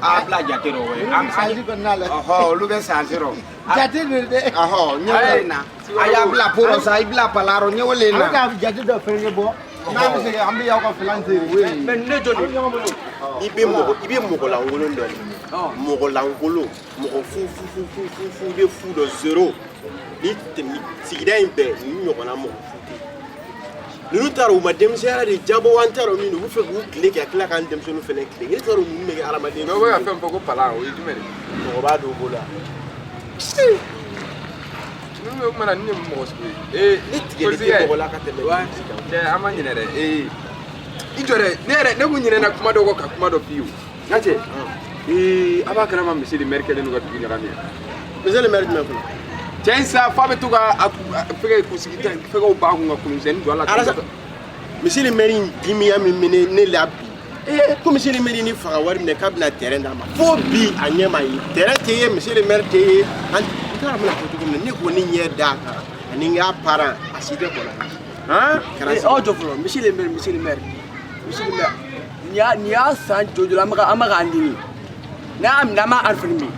A bila jate rɔ o ye. An sanji kɔnɔna la. Ɔhɔ olu bɛ sanji rɔ. Jate de dɛ. Ɔhɔ ɲɛ wele na. A y'a bila po rɔ sa i bila pala rɔ ɲɛ wele na. An bɛ ka jate dɔ fɛngɛ bɔ. N'a bɛ se an bɛ y'aw ka filan seri. Mais ne jɔ de. I bɛ mɔgɔ lankolon dɔ ye. Mɔgɔ lankolon mɔgɔ fu fu fu fu fu fu i bɛ fu dɔ zéro. Ni sigida in bɛɛ nin ɲɔgɔnna mɔgɔ fu tɛ yen. Ninnu taara u ma denmisɛnya de jabɔ an t'a dɔn min don u bɛ fɛ k'u tile kɛ ka tila k'an denmisɛnninw fana tile ne t'a dɔn mun bɛ kɛ hadamaden. Dɔw bɛ ka fɛn fɔ ko palan o ye jumɛn de ye. Mɔgɔ b'a dɔw bolo yan. Ninnu bɛ kuma na nin ye mɔgɔ sugu ye. Ee ne tigɛlen tɛ mɔgɔ la ka tɛmɛ. Cɛ an ma ɲinɛ dɛ ee i jɔ dɛ ne yɛrɛ ne kun ɲinɛna kuma dɔ kɔ ka kuma dɔ f'i ye o. N ka cɛ ee a b'a kalama monsieur le maire kɛlen don ka dugu ɲagami yan. Monsieur le maire jumɛn fɔlɔ. Cɛ in sa f'a bɛ to ka fɛgɛ kunsigi fɛgɛw b'a kun ka kulumisɛnnin don a la. Monsieur le maire in dimiya min bɛ ne la bi. Ee ko monsieur le maire ni faga wari minɛ k'a bɛna terrain d'a ma fo bi a ɲɛ ma ye terrain tɛ ye monsieur le maire tɛ ye an n t'a dɔn bɛna fɔ cogo min na ne ko ne ɲɛ d'a kan ani n ka parent a si tɛ kɔnɔ. Han. Aw jɔ fɔlɔ monsieur le maire monsieur le maire monsieur le maire nin y'a san joli an bɛ k'an ɲini n'a y'a minɛ an b'a enfermer.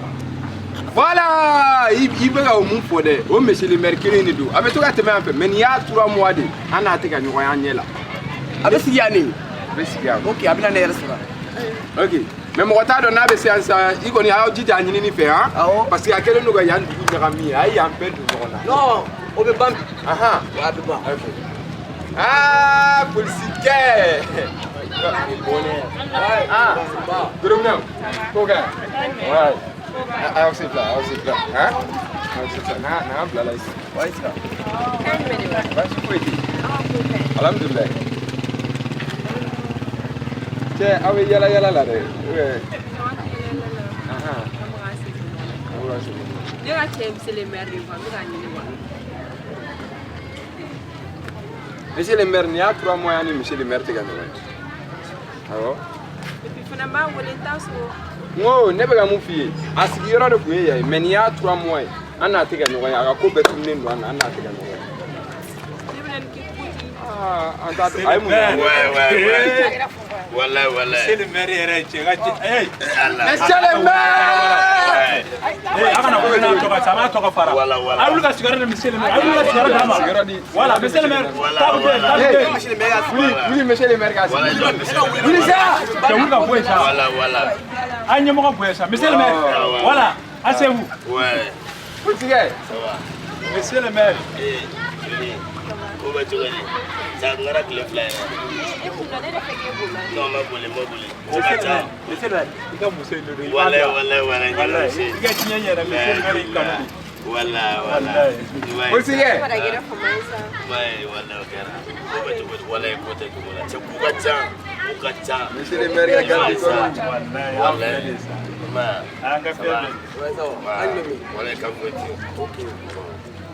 Voilà i bɛ ka o mun fɔ dɛ o monsieur le maire kelen de don a bɛ to ka tɛmɛ an fɛ mais nin y'a 3 mois de an n'a tɛ ka ɲɔgɔn ye an ɲɛ la. A bɛ sigi yan de. A bɛ sigi yan. Ok a bɛ na ne yɛrɛ sɔrɔ. Ok mais mɔgɔ t'a dɔn n'a bɛ se yan sisan i kɔni a y'aw jija a ɲinini fɛ han. Awɔ. Parce que a kɛlen don ka yan dugu ɲagami a ye yan bɛɛ don ɲɔgɔn na. Non o bɛ ban bi. Ahan. A bɛ ban. Ok. Aa polisikɛ. Ah Goromina ko ka. Ouais. Aw se bila aw se bila han aw se bila n'a bila la sisan. Wa sisan. Baasi foyi tɛ yen. Alhamdulilayi. Cɛ aw bɛ yala yala la dɛ. Ne ka cɛ monsieur le maire de quoi n bɛ k'a ɲini quoi. Monsieur le maire nin y'a 3 mois ni monsieur le maire tɛ ka ɲɔgɔn ye. Awɔ. Et puis fana n b'a wele n t'a sɔrɔ. N ko ne bɛ ka mun f'i ye a sigiyɔrɔ de tun ye yan ye mais nin y'a 3 mois ye an n'a tɛ ka ɲɔgɔn ye a ka ko bɛɛ tununnen don an na an n'a tɛ ka ɲɔgɔn ye. Ne bɛna nin kɛ cogo di. Aa an t'a dɔn a ye mun ye. Ouais. Walayi walayi. Monsieur le maire yɛrɛ cɛ ka cɛ ee. Monsieur le maire. Ee a kana ko n'a tɔgɔ sa a b'a tɔgɔ fara. Wala wala. A wuli ka sigiyɔrɔ di monsieur le maire a wuli ka sigiyɔrɔ d'a ma. Voilà monsieur le maire. Table tɛ table tɛ. Monsieur le maire ka Wuli wuli monsieur le maire ka sigi. Wuli sa. Cɛ wuli ka bɔ yen sa. Wala wala. An ɲɛmɔgɔ bonya sa monsieur le maire. Voilà asseyez-vous. Ouais. Polisikɛ. Ça va. Monsieur le maire. Ee Joli ko bɛ cogo di? Sa n kɛra tile 2 yɛrɛ. E kun na ne de fɛ k'e bolila. Non n ma boli n ma boli. Ko ka ca. Monsieur le maire i ka muso in de don. Walayi walayi walayi. Walayi i ka tiɲɛ yɛrɛ monsieur le maire y'i kanu de. Wala wala. Polisikɛ. Fara kɛra fama ye sa. Wayi walayi o kɛra. Ko bɛ cogo di? Walayi ko tɛ cogo la. Cɛ ko ka ca. Ko ka ca. Monsieur le maire ka garde corps. Walayi an filɛ de sa. An ka fɛn bɛɛ. Walayi ka foyi tɛ. Ok.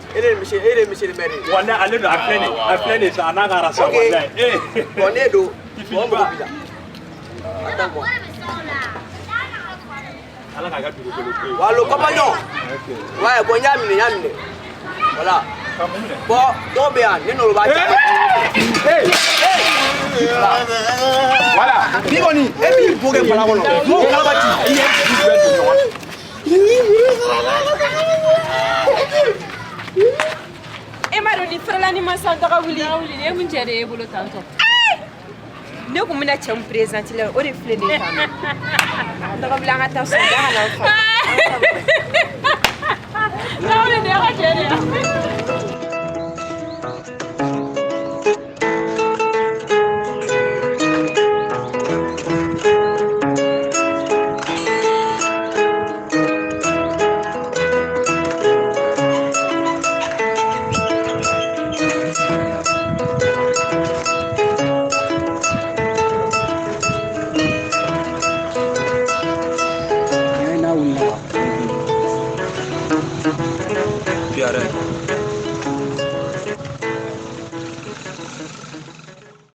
E de monsieur e de monsieur le maire ye. Walayi ale don a filɛ nin a filɛ nin sa a n'a ka arasa walayi. Ee. Bon ne don mɔgɔ mɔgɔ b'i la. Attends quoi. Ala k'a ka dugukolo ko ye. Wa le compagnon. Ouais bon n y'a minɛ n y'a minɛ. Voilà. Bon dɔw bɛ yan ne n'olu b'a cɛ. Voilà. Bi kɔni e b'i bo kɛ bala kɔnɔ. M'o kalaba ci. I ye du bɛɛ don ɲɔgɔn na. E m'a dɔn ni farala ni ma san daga wuli. Daga wuli e mun cɛ de y'e bolo tantɔ. Ne kun bɛna cɛ min présenter la o de filɛ nin ye tan nɔ. Daga wuli an ka taa so da ka na n fa. Daga wuli nin y'aw ka cɛ de ye. N'a wulila Bi yɛrɛ.